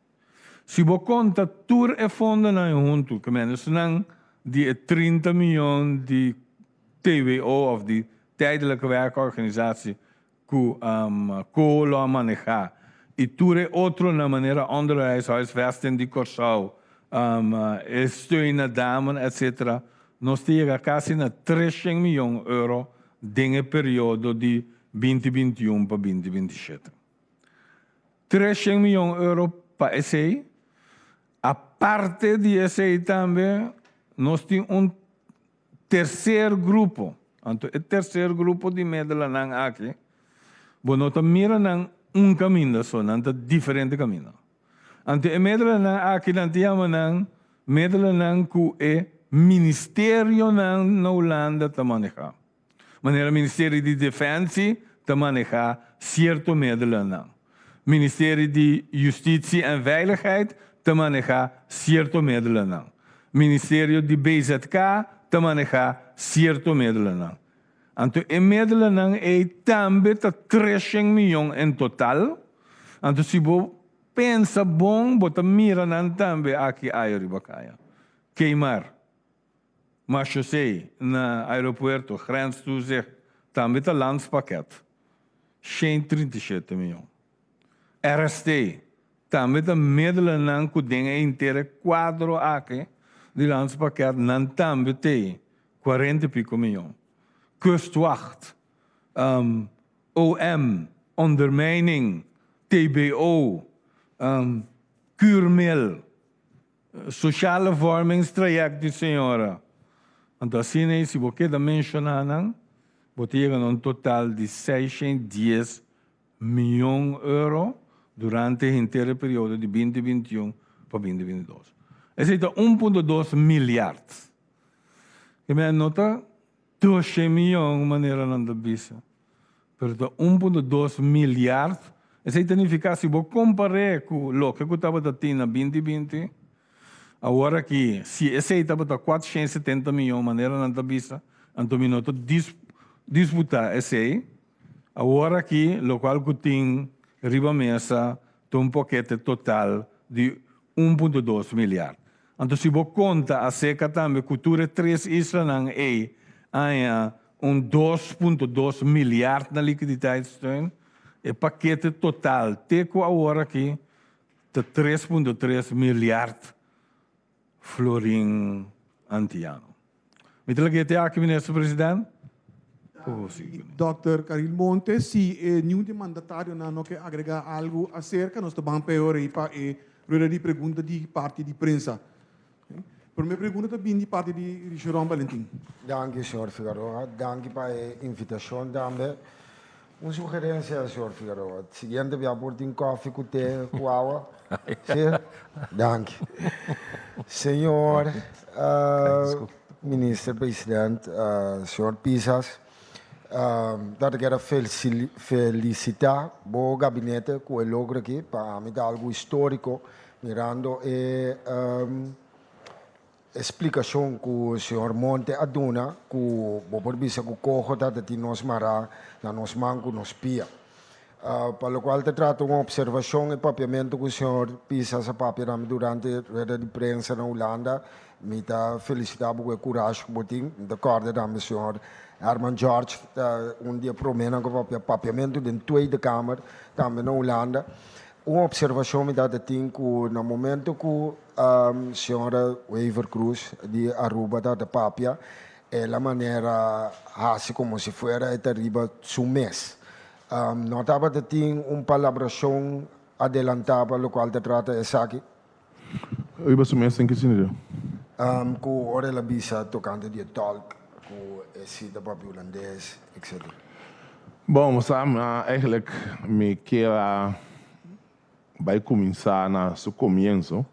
Si bo conta tur e fondonan hunto, ke men esnan di e 30 miyon di TWO of di Tijdelijke Werkorganisatie ku ko lo a manehá i tur e otronan manera Onderwijs, Huisvesting di Kòrsou, e steun na Damen etc. Nos ta yega kasi na 300 miyon euro den e periodo di 2021 pa 2027. 300 miyon euro pa esei. Aparte di esei tambe nos tin un Tercer grupo. Anto e tercer grupo di medelanan aki, bo no ta mira nan un caminda so, nan ta diferente caminda. Anto e medelanan aki nan ta yama nan medelanan cu e ministerionan na Hulanda ta maneha. Manera Ministerio di Defensie ta maneha cierto medelanan. Ministerio di Justitie en Veiligheid ta maneha cierto medelanan. Ministerio di BZK ta maneha cierto medelanan. Anto e medelanan ey tambe ta 300 miyon en total. Anto si bo. pensa bon, bo ta mira nan tambe aki aya riba kaya. Keimar, Marchaussee na aeropuerto, Grenstoezicht, tambe ta landspakket, 137 mion. RST, tambe ta middelen ku den e intere kuadro aki di landspakket nan tambe t'ei 40 i piko mion. Kustwacht, OM, ondermijning, TBO, Cuurmil, sociale vormingstraject di señora. Anto asina ei si bo keda menshoná nan, bo ta yega na un total di 610 mion euro durante henter e periodo di 2021 pa 2022. Esei ta 1.2 milyard. Ke men no ta 200 mion manera nan ta bisa, pero ta 1.2 milyard. Esei ta nifiká si bo kompar'é ku loke ku tabata tin na 2020, awor aki si esei tabata 470 mion manera nan ta bisa, anto mi no ta disputá esei. Awor aki lokual ku tin riba mesa ta un pakete total di 1.2 milyard. Anto si bo konta aserka tambe ku tur e tres islanan ei haña un 2.2 milyard na likiditeitssteun, e pakete total te ku awor aki ta 3.3 milyard florin antiano. Mi ta lag'é te aki, Minister President. Dòkter Caril Montes, si e niun di mandatarionan no ke agregá algu aserka, nos ta ban peor ei pa e rueda di pregunta di parti di prensa. Promé pregunta ta bini di parti di Richeron Balentin. Danki, señor Figaroa. Danki pa e invitashon tambe. Un sugerencia, señor Figaroa. Siguiente bia por tin koffie ku te ku awa. Si? Danki. Señor Minister President, señor Pisas, ta kier a felicita bo gabinete ku e logro aki. Pa ami ta algo historico mirando e E splikashon ku señor Monte a duna ku bo por bisa ku koho ta ta tin nos mará na nos man ku nos pia. Pa lokual ta trata un opservashon e papiamentu ku señor Pisas a papia na mi durante rueda di prensa na Hulanda, mi ta felisitá bo ku e kurashi ku bo tin. Mi ta kòrda tambe señor Herman George ta un di e proménan ku a papia papiamentu den Tweede Kamer tambe na Hulanda. Un opservashon mi ta ta tin ku na momento ku Señora Wever Croes di Aruba ta ta papia, el a manera hasi como si fuera e ta riba su mes. No tabata tin un palabracion adelanta pa locual ta trata esaki? Riba su mes den ki sentido? Cu ora el a bisa tocante di e tolk cu e si ta papia Hulandes, etc. Bon, sa, eigenlijk mi kier a bai kuminsá na su komienso,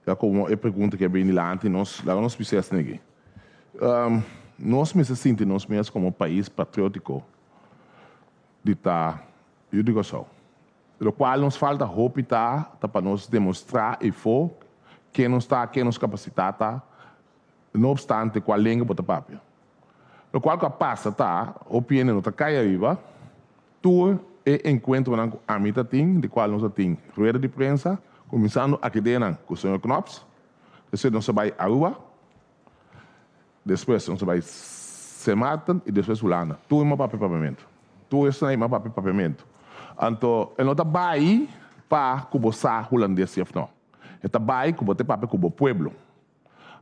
ya komo e pregunta ke bini dilanti nos, laga nos bisa esaki aki. Nos mester sinti nos mes komo pais patriótiko di ta yu di Kòrsou. Lokual nos falta hopi ta, ta pa nos demostrá efo ken nos ta, ken nos kapasitat ta, no opstante kua lenga bo ta papia. Lokual ku a pasa ta, hopi hende no ta kai ariba. Tur e enkuentronan ku ami ta tin, di kual nos a tin rueda di prensa, kuminsando aki den ku señor Knops, despues nos a bai Aruba, despues nos a bai Sint Maarten i despues Hulanda. Tur mi a papia papiamentu. Tur esnan ei mi a papia papiamentu. Anto e no ta bai pa ku bo sa hulandes si òf no. E ta bai ku bo ta papia ku bo pueblo.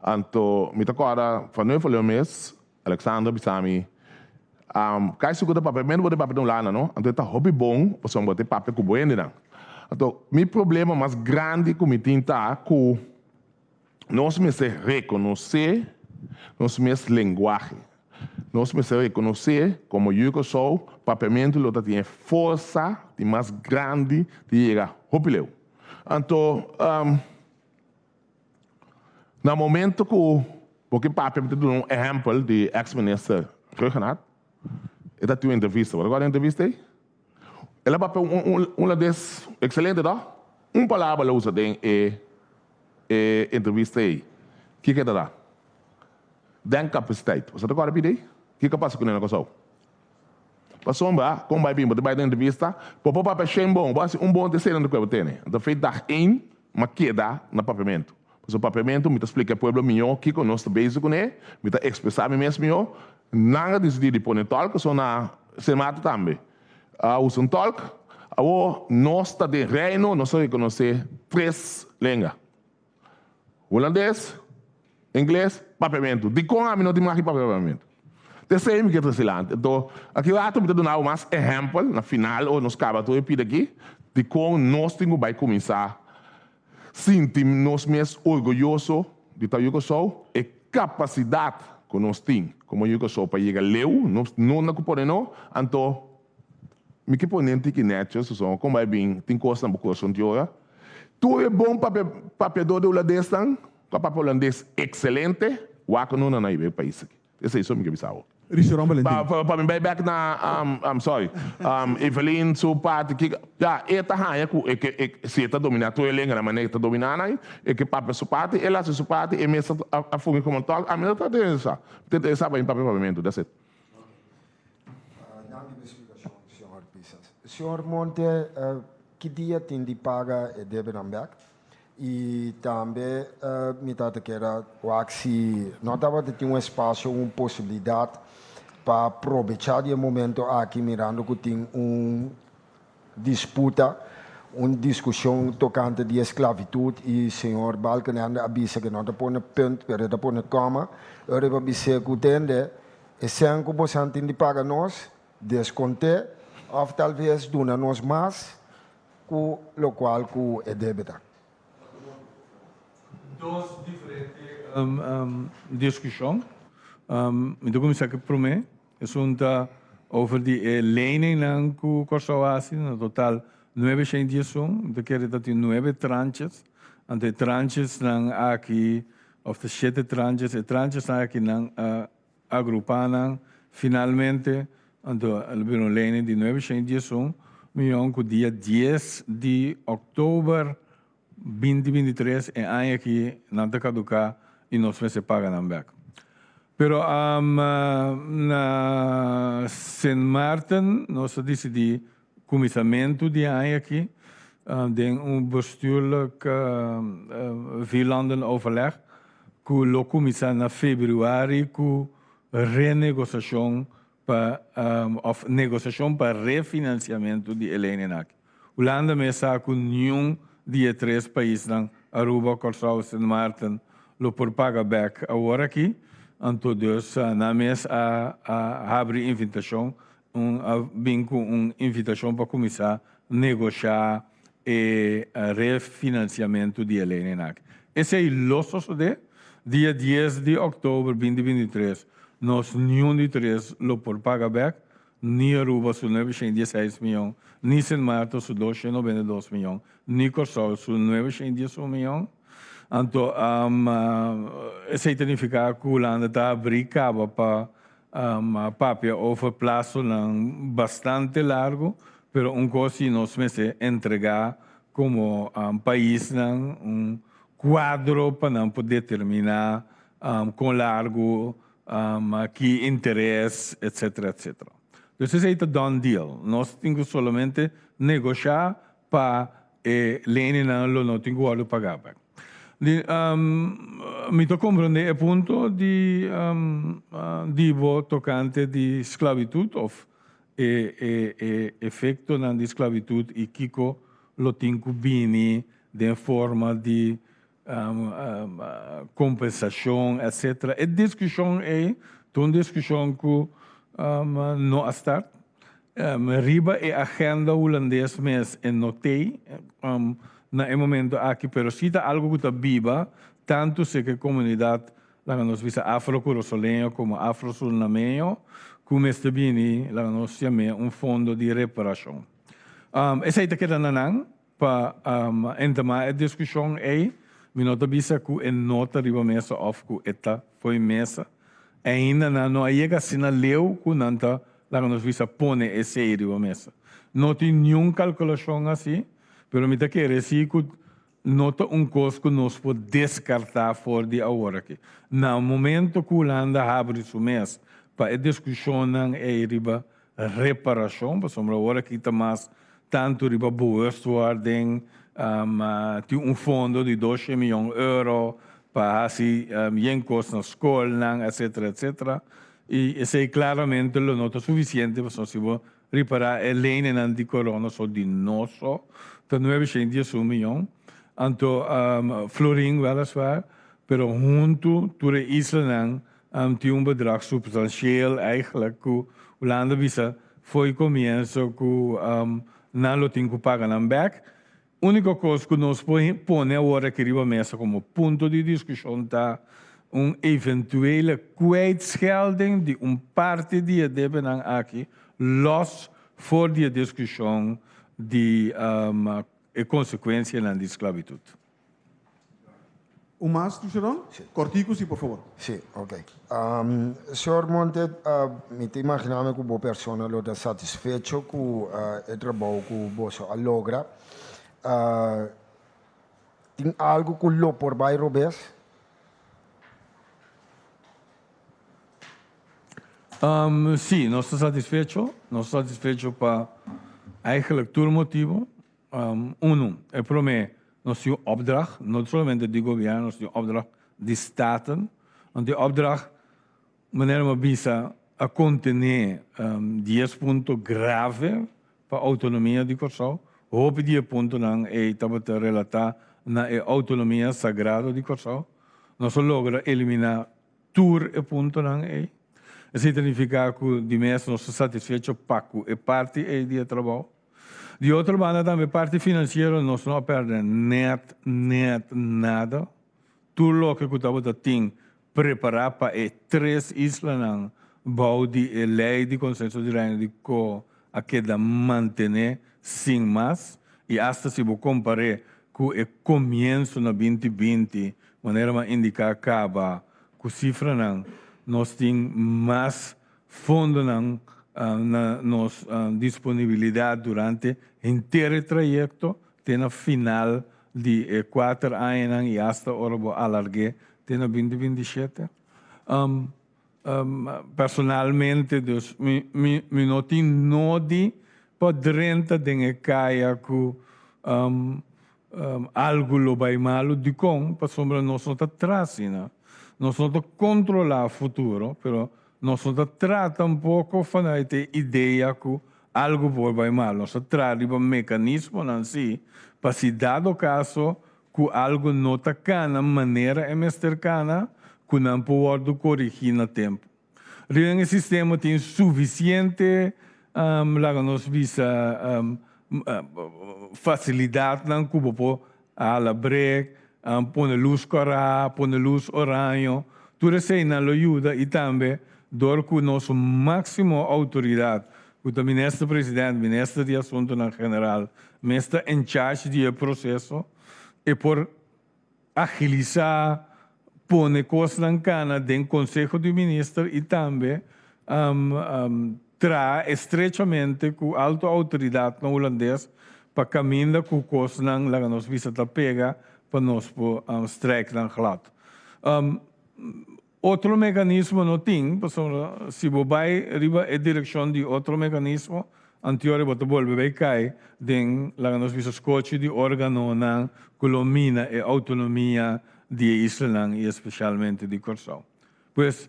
Anto mi ta kòrda van Nuevo Leon mes, Alexandra bisa mi, Kai sigur ta papia, menos bo ta papia den Hulanda no, anto e ta hopi bon pasobra bo ta papia ku bo hendenan. Anto mi problema mas grandi ku mi tin ta ku nos mester rekonosé nos mes lenguahe. Nos mester rekonosé komo yu Kòrsou papiamentu lo ta tin e forsa di mas grandi di yega hopi leu. Anto Na momento ku bo ke papia mi ta duna un ehèmpel di eks minister Rhuggenaath. E ta tin un entrevista. Bo ta kòrda e entrevista ei? El a papia un hulandes ekselente tò? Un palabra el a usa den e e entrevista ei. Kiko e ta da? Denkapasiteit. Bo sa ta kòrda pidi ei? Kiko a pasa kuné na Kòrsou? Pasobra, kon bai bin, bo ta bai den entrevista, bo por papia shen bon, bo hasi un bon te seren di kue bo tene. Anto fe dag ein, m'a keda na papiamentu. Pasobra papiamentu mi ta splika e pueblo mihó kiko nos ta bezig kuné, mi ta ekspresá mi mes mihó. Nan a disidí di pone tòlk, pasobra na Sint Maarten tambe a usa un tòlk. Awor nos ta den Reino, nos ta rekonosé tres lenga. Hulandes, Ingles, Papiamentu. Dikon ami no tin maki papia Papiamentu? Ta esei mi ke trese lanti. Anto, aki rato mi ta duna bo mas ehèmpel na final ora nos kaba tur e pida aki, dikon nos tin ku bai kuminsá sinti nos mes orguyoso di ta yu Kòrsou, e kapasidat ku nos tin komo yu Kòrsou pa yega leu, nos no na ku pone no. Anto, Mi ke pone un tiki netjes, pasobra kon bai bin tin kos na bo kurason di ora. Tur e bon papia papiador di hulandesnan ku a papia hulandes ekselente, wak no na nan riba e pais aki. Esei so mi ke bisa awor. Richard Valentin. Pa pa pa mi bai bek na I'm sorry, Evelyn su parti kiko, ya e ta haña ku e ke e si e ta dominá tur e lenganan manera e ta dominá nan, e ke papia su parti, el hasi su parti, e mes a a fungi komo tòlk, ami no ta interesá. Mi ta interesá pa mi papia papiamentu, that's it. Danki pa e splikashon, señor Pisas. Señor Monte, ki dia tin di paga e debenan bek? I tambe mi ta ta keda wak si no tabata tin un espasio, un posibilidat pa probecha di e momento aki mirando ku tin un disputa, un diskushon tokante di esklavitud i señor Balkenende a bisa ku no ta pone punt pero e ta pone kòma. Ora e pa bis'é ku tende e sèn ku bosan tin di paga nos, deskont'é òf talves duna nos mas ku lokual ku e debe ta. Dos diferente diskushon. Mi ta kuminsá ku e promé. Esun ta over di e leningnan ku Kòrsou a hasi, na total 911. Mi ta kere ta tin nuebe tranches. Anto e tranchesnan aki, òf ta shete tranches, e tranchesnan aki nan a agrupá nan finalmente, anto a bira un lening di 911 mion ku dia 10 di òktober 2023 e aña aki nan ta kaduká i nos mester paga nan bèk. Pero na Sint Maarten nos a disidí kuminsamentu di e aña aki den un bestuurlijk vierlandenoverleg ku lo kuminsá na febrüari ku renegosashon pa òf negosiashon pa refinansiamentu di e leningen aki. Hulanda mes sa ku niun di e tres paisnan, Aruba, Kòrsou, Sint Maarten, lo por paga bèk awor aki, anto dus nan mes a habri invitashon, un a bin ku un invitashon pa kuminsá negoshá e refinansiamentu di e leningen aki. Esei lo sosodé dia 10 di òktober 2023. Nos niun di tres lo por paga bek, ni Aruba su 916 miyon, ni Sint Maarten su 292 miyon, ni Kòrsou su 911 miyon. Anto esei ta nifiká ku Hulanda ta abrí kaba pa papia over plasonan bastante largu, pero un kos si nos mester entregá komo paisnan un kuadro pa nan por determiná Con largo, ki interes, etcetera, etcetera. Dus esey ta done deal. Nos tin cu solamente negosha pa e leningan lo no tin cu wordo paga bek. Di, mi ta comprende e punto di di bo tocante di sclavitud of e e e efectonan di sclavitud y kico lo tin cu bini den forma di kompensashon etcetera. E diskushon ei ta un diskushon ku no a start. Riba e agenda hulandes mes e no t'ei na e momento aki, pero si ta algu ku ta biba tantu serka e komunidat laga nos bisa afro-kurasoleño komo afro-surinameño ku mester bini laga nos yam'é un fondo di reparashon. Esei ta keda na nan. Pa entamá e diskushon ei, mi no ta bisa ku e no ta riba mesa òf ku e ta fo'i mesa. Ainda nan no a yega asina leu ku nan ta laga nos bisa pone esei riba mesa. No tin niun kalkulashon asi, pero mi ta kere si ku no ta un kos ku nos por deskartá for di awor aki. Na momento ku Hulanda habri su mes pa e diskushonnan ei riba. reparashon, pasobra awor aki ta mas tantu riba bewustwording, tin un fondo di doshe miyon euro pa hasi yen kos na skolnan, etcetera, etcetera. I esei klaramente lo no ta sufisiente pasobra si bo ripará e leinenan di korona so di nos so ta nuebe shent diesun miyon, anto florin wèliswaar, pero huntu tur e islanan tin un bedrag substansieel eigenlijk ku Hulanda bisa fo'i komienso ku nan lo tin ku paga nan bèk. Úniko kos ku nos por pone awor aki riba mesa komo punto di diskushon ta un eventuele kwijtschelding di un parti di e debenan aki lòs for di e diskushon di e konsekuensianan di sklabitut. Un mas, Tucheron? Sí. Kortiku si, por favor. Sí, ok. Señor Monte, mi ta imaginá mi ku bo persona lo ta satisfecho ku e trabou ku boso a logra. Tin algu ku lo por bai robes? Sí, nos ta satisfecho. Nos ta satisfecho pa eigenlijk tur motibu. Unu, e promé, nos tin un opdracht, no solamente di gobièrnu, nos tin un opdracht di Staten. Want e opdracht, manera mi a bisa, a kontené dies punto grave pa outonomia di Kòrsou. Hopi di e puntonan ei tabata relatá na e outonomia sagrado di Kòrsou. Nos a logra eliminá tur e puntonan ei. Esei ta nifiká ku di mes nos ta satisfecho pa ku e parti ei di e trabou. Di otro banda tambe parti financiero nos no a perde net net nada. Tur loke cu tabata tin prepara pa e tres islanan bou di e ley di Consenso di Reino di Co a keda mantene sin mas y hasta si bo compare cu e comienso na 2020 manera mi a indica caba cu cifranan nos tin mas Fondonan na nos disponibilidat durante henter e trayekto te na final di e kuater añanan i asta ora bo alarg'é te na 2027. Personalmente dus mi mi no tin nodi pa drenta den e kaya ku algu lo bai malu. Dikon? Pasobra nos no ta tras asina. Nos no ta kontrolá futuro, pero nos no ta trata un poko vanuit e idea ku algu por bai mal. Nos ta traha riba mekanismonan sí, pa si dado kaso ku algu no ta kana manera e mester kana, ku nan por wòrdu korigí na tempu. Riba e sistema tin sufisiente, laga nos bisa, fasilidatnan ku bo por hala brek, pone lus kòrá, pone lus oraño. Tur eseinan lo yuda i tambe dor ku nos máksimo outoridat, ku ta Minister President, Minister di Asuntunan General, mes ta en charge di e proseso, e por agilisá, pone kosnan kana den Konseho di Minister i tambe traha estrechamente ku alto outoridatnan hulandes pa kaminda ku kosnan laga nos bisa ta pega pa nos por strijk nan glad. Otro mekanismo no tin, pasobra si bo bai riba e direkshon di otro mekanismo, antior bo ta bolbe bai kai den, laga nos bisa, skochi di organonan ku lo mina e outonomia di e islanan i espesialmente di Kòrsou. Pues,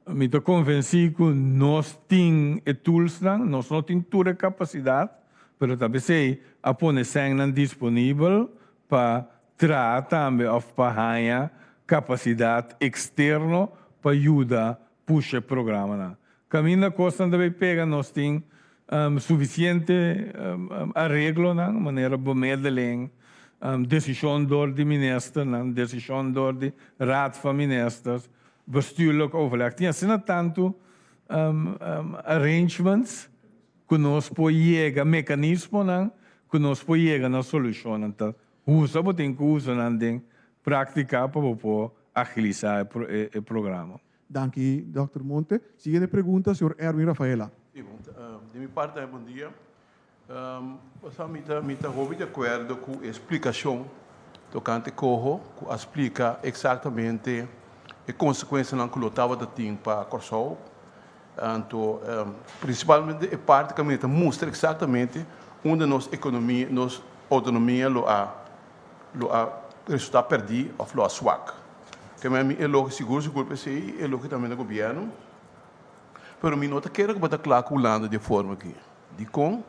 mi ta konvensí ku nos tin e toolsnan, nos no tin tur e kapasidat, pero ta p'esei a pone sènnan disponibel pa traha tambe òf pa haña kapasidat eksterno pa yuda pusha e programanan. Kaminda kosnan ta bay pega nos tin sufisiente areglonan manera bemiddeling, desishon dor di ministernan, desishon dor di Raad van Ministers, bestuurlijk overleg. Tin asina tantu arrangements ku nos por yega, mekanismonan ku nos por yega na solushonnan. Ta usa bo tin ku usa nan den práktika pa bo por agilisá e programa. Danki Dòkter Monte. Siguiente pregunta, señor Erwin Rafaela. Sí, bon, di mi parti tambe bon dia. Pasá mi ta mi ta hopi di akuerdo ku e splikashon tokante koho ku a splika eksaktamente e konsekuensianan ku lo tabata tin pa Kòrsou. Anto, prinsipalmente e parti kaminda ta mustra eksaktamente unda nos ekonomia, nos outonomia lo a lo a resultá pèrdí òf lo a swak. Ke men mi elogio sigur sigur p'esei i elogio tambe na gobièrnu. Pero mi no ta kere ku bo ta kla ku Hulanda di e forma aki. Dikon?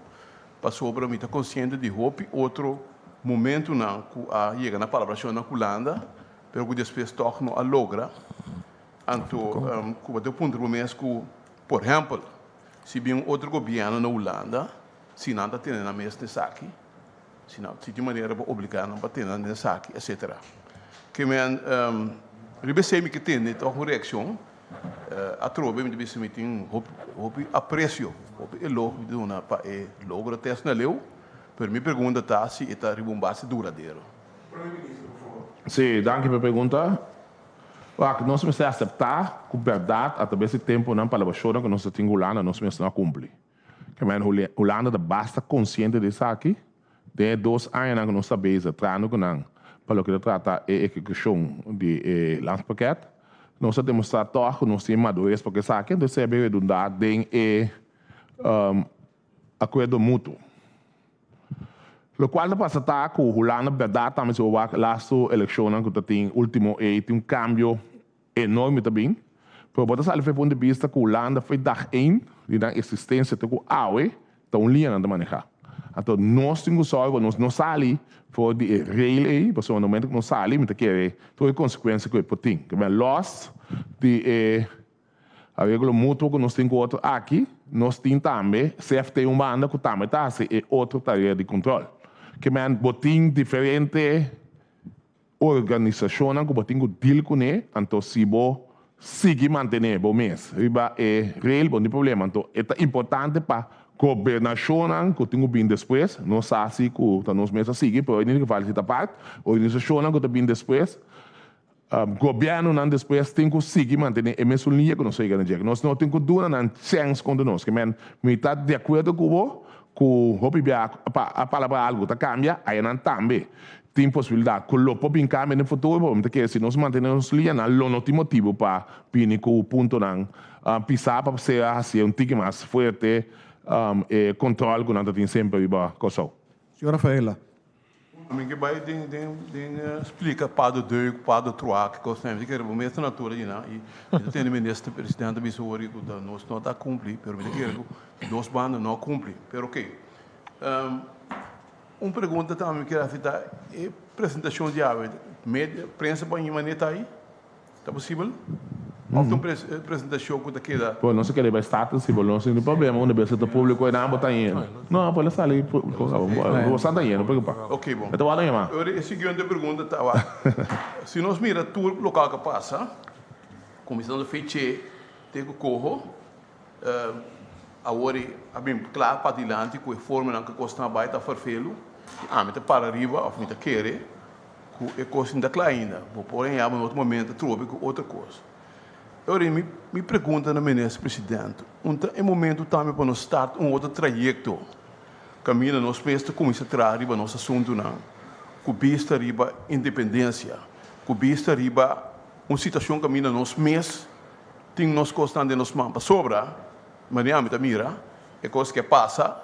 Pasobra mi ta konsiente di hopi otro momentunan ku a yega na palabrashonnan ku Hulanda, pero ku despues tòg no a logra. Anto ku bo ta puntra bo mes ku, por ehèmpel, si bin un otro gobièrnu na Hulanda, si nan ta tene nan mes n'esaki, si nan si tin manera pa obligá nan pa tene nan n'esaki, etsetera. Ke men riba esei mi ke tende tòg un reakshon. Atrobe mi ta bisa mi tin hopi hopi apresio, hopi elogio mi ta duna pa e logro tèst na leu, pero mi pregunta ta si e ta riba un base duradero. Sí, danki pa e pregunta. Wak, nos mester aseptá ku bèrdat atrabes di tempunan palabrashonnan ku nos ta tin ku Hulanda nos mes no a kumpli. Ke manera Hulanda ta basta konsiente di esaki. Den e dos añanan ku nos ta bezig trahando ku nan pa loke ta trata e ehekushon di e landspakket, nos a demostrá tòg ku nos tin e madures pa ku esaki, entonces esei a bin redundá den e akuerdo mutuo. Lokual ta pasa ta ku Hulanda bèrdat tambe si bo wak lastu elekshonnan ku ta tin ultimo ei tin un kambio enorme ta bin, pero bo ta sali for e punto di bista ku Hulanda for e dag ein di nan eksistensia te ku awe ta un liña nan ta maneha. Anto nos tin ku sòru pa nos no sali for di e rail ei pasobra na momento ku nos sali mi ta kere tur e konsekuensia ku e por tin. Ke men lòs di e Areglo mutuo ku nos tin ku otro aki, nos tin tambe CFT un banda ku tambe ta hasi e otro tarea di kontrol. Ke men bo tin diferente organisashonnan ku bo tin ku deal kuné, anto si bo sigui mantené bo mes riba e rail bo no tin problema. Anto e ta importante pa gobernashonnan ku tin ku bin despues, nos sa si ku ta nos mes a sigui, pero in ieder geval si ta part, organisashonnan ku ta bin despues, Gobièrnunan despues tin ku sigui mantené e mesun liña ku nos a yega na dje. Nos no tin ku duna nan chèns kontra nos. Ke men, mi ta di akuerdo ku bo ku hopi bia a palabra algu ta kambia, ayanan tambe tin posibilidat ku lo por bin kambia den futuro, pero mi ta kere si nos mantené nos liñanan lo no tin motibu pa bini ku puntonan pisá pa sea hasié un tiki mas fuerte e kòntròl ku nan ta tin semper riba Kòrsou. Señor Rafaela. Mi ke bai den den den splika pa de deuk, pa de trois, ki kos nan. Mi ta kere bo mes ta natura di nan i mi ta tende minister presidente ta bisa ori ku ta nos no ta kumpli, pero mi ta kere ku dos banda no a kumpli. Pero oke. Un pregunta tambe mi kier hasi ta e presentashon di awe, media, prensa por ñi manera ta ahi? Ta posibel? Of ta un presentashon ku ta keda. Bo no sa kere bai status si bo no sinti problema unda bes ta publico e nan bo ta yendo. No, bo la sali bo sa ta yendo preocupa. Ok bon. E ta wòrdu yama. Ora e siguiente pregunta ta wak, si nos mira tur lokal ku a pasa, kuminsando feche te ku koho, awor e a bin kla padilanti ku e formanan ku e kosnan a bai ta ferfelu, i ami ta para riba of mi ta kere Ku e kos no ta kla ainda. Bo por haña bo na otro momento trobe ku otro kos. E ora mi mi pregunta na Minister President, un ta e momento tambe pa nos start un otro trayekto kaminda nos mes ta kuminsá traha riba nos asuntunan ku bista riba independensia, ku bista riba un situashon kaminda nos mes tin nos kosnan den nos man. Pasobra, manera mi ta mira, e kos ke pasa,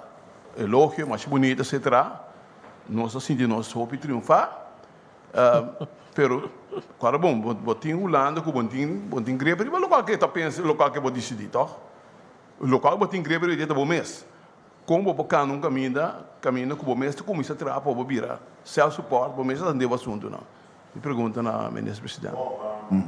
elogio, masha bunita, etcetera, Nos a sinti nos hopi triunfá, pero kòrda bon, bo tin Hulanda ku bo tin, bo tin grepe riba lokual ke ta pensa, lokual ke bo disidí, tòg? Lokual bo tin grepe riba dje ta bo mes. Kon bo por kanda un kaminda, kaminda ku bo mes ta kuminsá traha pa bo bira self support, bo mes ta atendé bo asuntunan? Mi pregunta na Minister Presidente.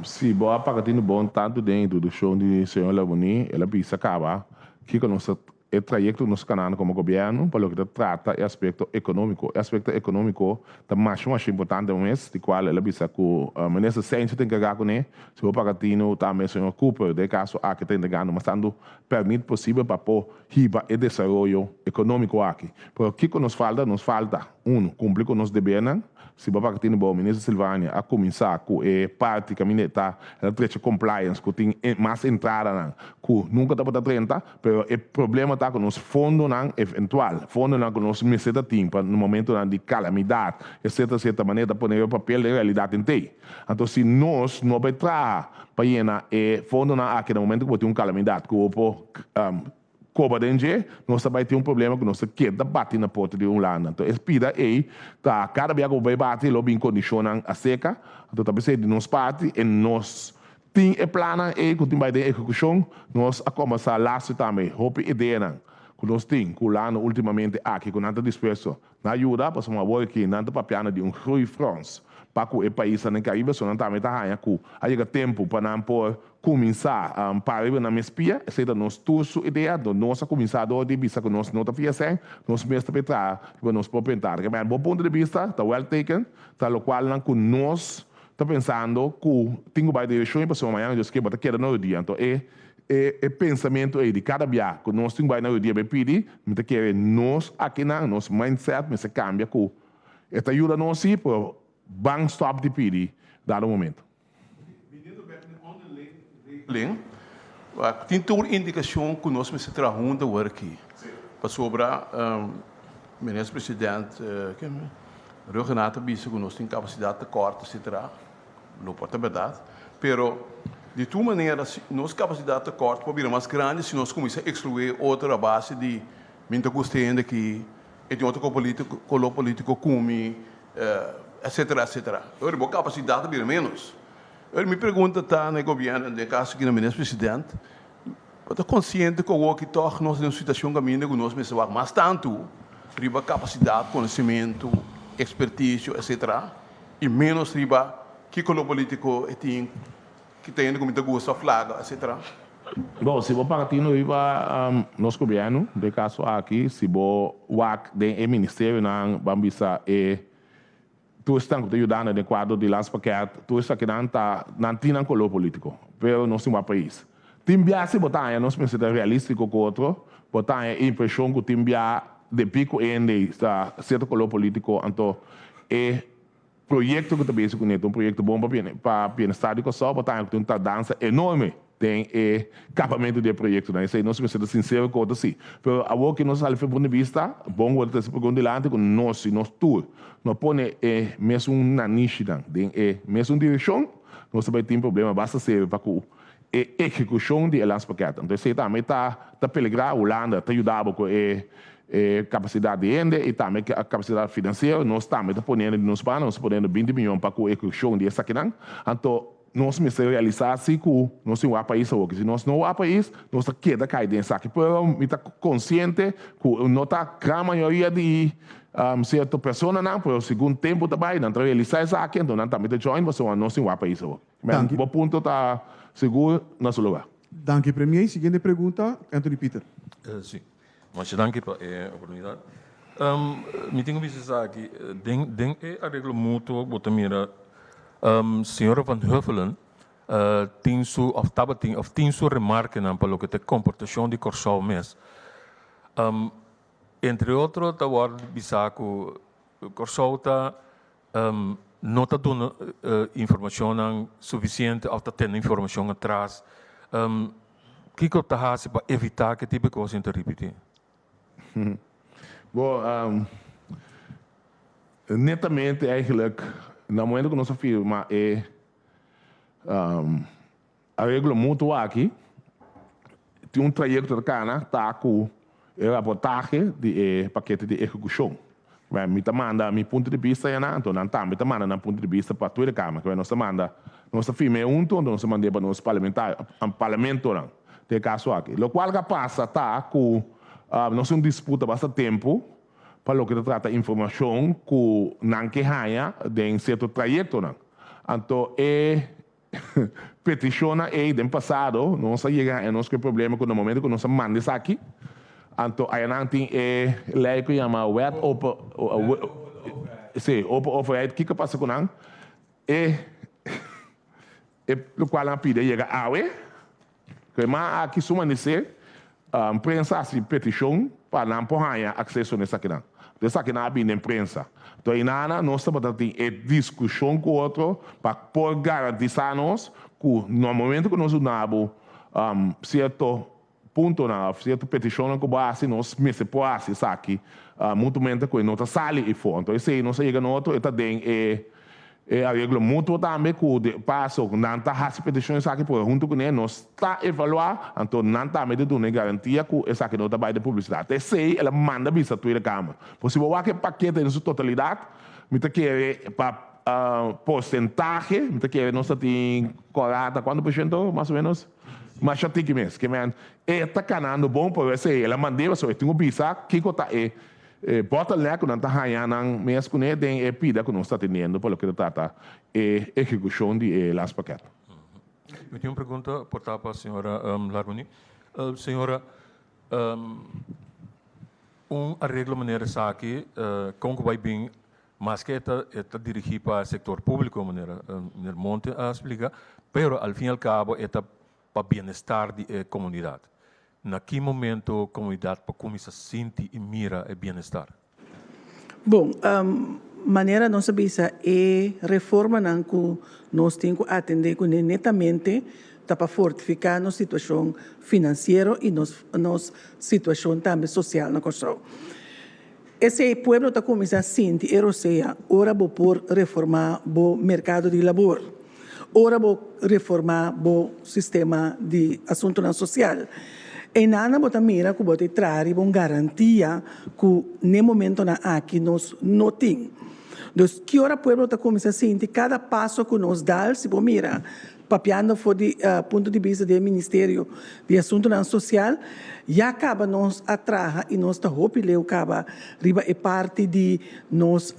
Si bo a paga tinu bon tantu den introdukshon di señor Laboni, el a bisa kaba kiko nos ta E trayekto ku nos kanando komo gobièrnu pa loke ta trata e aspekto ekonómiko. E aspekto ekonómiko ta masha masha importante mes, di kual el a bisa ku Minister Cijntje ta enkargá kuné, si bo paga tinu tambe señor Cooper den e kaso aki ta entregando mas tantu pèrmit posibel pa por hiba e desaroyo ekonómiko aki. Pero kiko nos falta? Nos falta. Unu, kumpli ku nos debernan. Si bo a baka tene bo, Minister Silvania a kuminsá ku e parti kaminda e ta el a trecha compliance ku tin mas entradanan ku nunka tabata drenta, pero e problema ta ku nos fondonan eventual, fondonan ku nos mester ta tin pa momentonan di kalamidat, etcetera, etcetera, manera ta pone riba papel den realidat den tei. Anto si nos no bai traha pa yena e fondonan aki na momento ku bo tin un kalamidat ku bo por Koba den dje, nos ta bai tin un problema ku nos ta keda bati na porta di Hulanda. Anto e pida ei ta kada bia ku bo bai bati lo bin kondishonnan aseka. Anto ta p'esei di nos parti e nos tin e plannan ei ku tin bai den ehekushon. Nos a kombersá lastu tambe hopi ideanan ku nos tin ku Hulanda ultimamente aki ku nan ta dispuesto na yuda pasobra awor aki nan ta papiando di un groeifonds pa ku e paisnan den Karibe so nan tambe ta haña ku a yega tempu pa nan por Kuminsá para riba nan mes pia, esei ta nos tur su idea, do nos a kuminsá dor di bisa ku nos no ta fia sèn, nos mes ta por traha riba nos propio entrada. Ke men bo punto di bista ta well taken, ta lokualnan ku nos ta pensando ku tin ku bai direkshon i pasobra mañana Dios ke bo ta keda na rodia. Anto e e pensamentu ei di kada bia ku nos tin ku bai na rodia bai pidi, mi ta kere nos akinan, nos mindset mester kambia ku e ta yuda nos si, pero ban stòp di pidi dado momento. Biniendo bek den onderling regeling, tin tur indikashon ku nos mester traha huntu awor aki. Pasobra Minister President Rhuggenaath a bisa ku nos tin kapasidat tekort etcetera, lo por ta bèrdat, pero di tur manera nos kapasidat tekort por bira mas grandi si nos kuminsá ekskluí otro a base di mi ta gusta hende aki, e tin otro koló polítiko ku mi. Etcetera, etcetera. Ora bo capacidad ta bira menos. Ora mi pregunta ta na e gobierno, den e caso aki na Minister President, bo ta consciente cu awoki toch nos den un situacion caminda cu nos mester wak mas tanto riba capacidad, conocimento, experticio, etcetera, y menos riba ki color politico e tin, ki ta hende cu mi ta gusta of laga, etcetera? Bo, si bo paga tino riba nos gobierno, den e caso aki, si bo wak den e ministerionan, ban bisa e tur esnan cu ta yudando den cuadro di landspakket, tur esakinan ta, nan tin nan color politico, pero nos tin wak pais. Tin bia si bo ta haña, nos mester ta realistico cu otro, bo ta haña e impresion cu tin bia debi cu hende ta cierto color politico, anto e Proyekto ku ta besi kuné ta un proyekto bon pa bienestar di Kòrsou, pa tambe ku tin un tardansa enorme den e kapamentu di e proyektonan. Esei nos mester ta sinsero ku otro si. Pero awor ku nos a sali for punto di bista, bon ku bo ta trese pregunta dilanti ku nos, si nos tur no pone e mesun nanishinan den e mesun direkshon, nos ta bai tin problema basta serio pa ku e ehekushon di e landspakket. Anto esei tambe ta ta peligrá. Hulanda ta yuda bo ku e e kapasidat di hende i tambe kapasidat finansiero. Nos tambe ta poniendo di nos banda, nos ta poniendo binti miyon pa ku ehekushon di esakinan. Anto nos mester realisá si ku nos tin wak pais awoki. Si nos no wak pais, nos ta keda kai den esaki. Pero mi ta konsiente ku no ta gran mayoria di sierto personanan, pero segun tempu ta bai nan ta realisá esaki, anto nan tambe ta join pasobra nos tin wak pais awoki. Danki. Bo punto ta sigur na su lugar. Danki Premier. Siguiente pregunta, Anthony Pieter. Si. Masha danki pa e oportunidat. Mi tin ku bisa esaki, den den e areglo mutuo bo ta mira señora Van Huffelen tin su òf tabatin òf tin su remarkenan pa loke ta e komportashon di Kòrsou mes. Entre otro ta wòrdu bisá ku Kòrsou ta no ta duna informashonnan sufisiente òf ta tene informashon atras. Kiko ta hasi pa evitá ku e tipo di kos ta ripití? Bo, netamente eigenlijk na momento ku nos a firma e Areglo mutuo aki tin un trayekto ta kana ta ku e raportahe di e pakete di ehekushon. Mi ta manda mi punto di bista yanan, anto nan tambe ta manda nan punto di bista pa Tweede Kamer. Nos ta manda, nos ta firma e huntu, anto nos ta mand'é pa nos parlamentario, parlamentonan den e kaso aki. Lokual ku a pasa ta ku nos tin un disputa basta tempu pa loke ta trata informashon ku nan ke haña den sierto trayektonan. Anto e Petishonnan ei den pasado nos a yega haña nos ku e problema ku na momento ku nos a manda esaki anto ayanan tin e lei ku yama wet open si open overheid kiko a pasa ku nan e e lokual nan a pidi a yega awe ku e man aki su manisé prensa a hasi petishon pa nan por haña akseso na esakinan. Esakinan a bini den prensa. Anto einana nos tabata tin e diskushon ku otro pa por garantisá nos ku na momento ku nos duna bo sierto puntonan òf sierto petishonnan ku bo hasi nos mester por hasi esaki mutuamente ku e no ta sali efo. Anto esei nos a yega na otro e ta den e E areglo mutuo tambe ku de paso nan ta hasi petishon esaki por huntu kuné nos ta evaluá, anto nan tambe ta duna e garantia ku esaki no ta bai den publisidat. Esei el a manda bisa Tweede Kamer. Por si bo wak e pakete den su totalidat, mi ta kere pa porsentahe, mi ta kere nos ta tin korata kuantu por shento mas o menos? Masha tiki mes. Ke men e ta kanando bon, pero esei el a mand'é pasobra e tin ku bisa kiko ta e E bottleneck ku nan ta haña nan mes kuné den e pida ku nos ta teniendo pa loke ta trata e ehekushon di e landspakket. Mi tin un pregunta por ta pa señora Larmonie. Señora, un areglo manera esaki kon ku bai bin maske e ta e ta dirigí pa sektor públiko manera meneer Monte a splika, pero al fin y al cabo e ta pa bienestar di e komunidat. Na ki momento komunidat por kuminsá sinti i mira e bienestar? Bon, manera nos a bisa e reformanan ku nos tin ku atendé kuné netamente ta pa fortifiká nos situashon finansiero i nos nos situashon tambe sosial na Kòrsou. Esei pueblo ta kuminsá sinti e rosea ora bo por reformá bo merkado di labor, ora bo reformá bo sistema di asuntunan sosial. Einan bo ta mira ku bo ta traha riba un garantia ku n'e momentonan aki nos no tin. Dus ki ora pueblo ta kuminsá sinti kada paso ku nos dal, si bo mira Papiando for di punto di bista di e Ministerio di Asuntunan Sosial, ya kaba nos a traha i nos ta hopi leu kaba riba e parti di nos,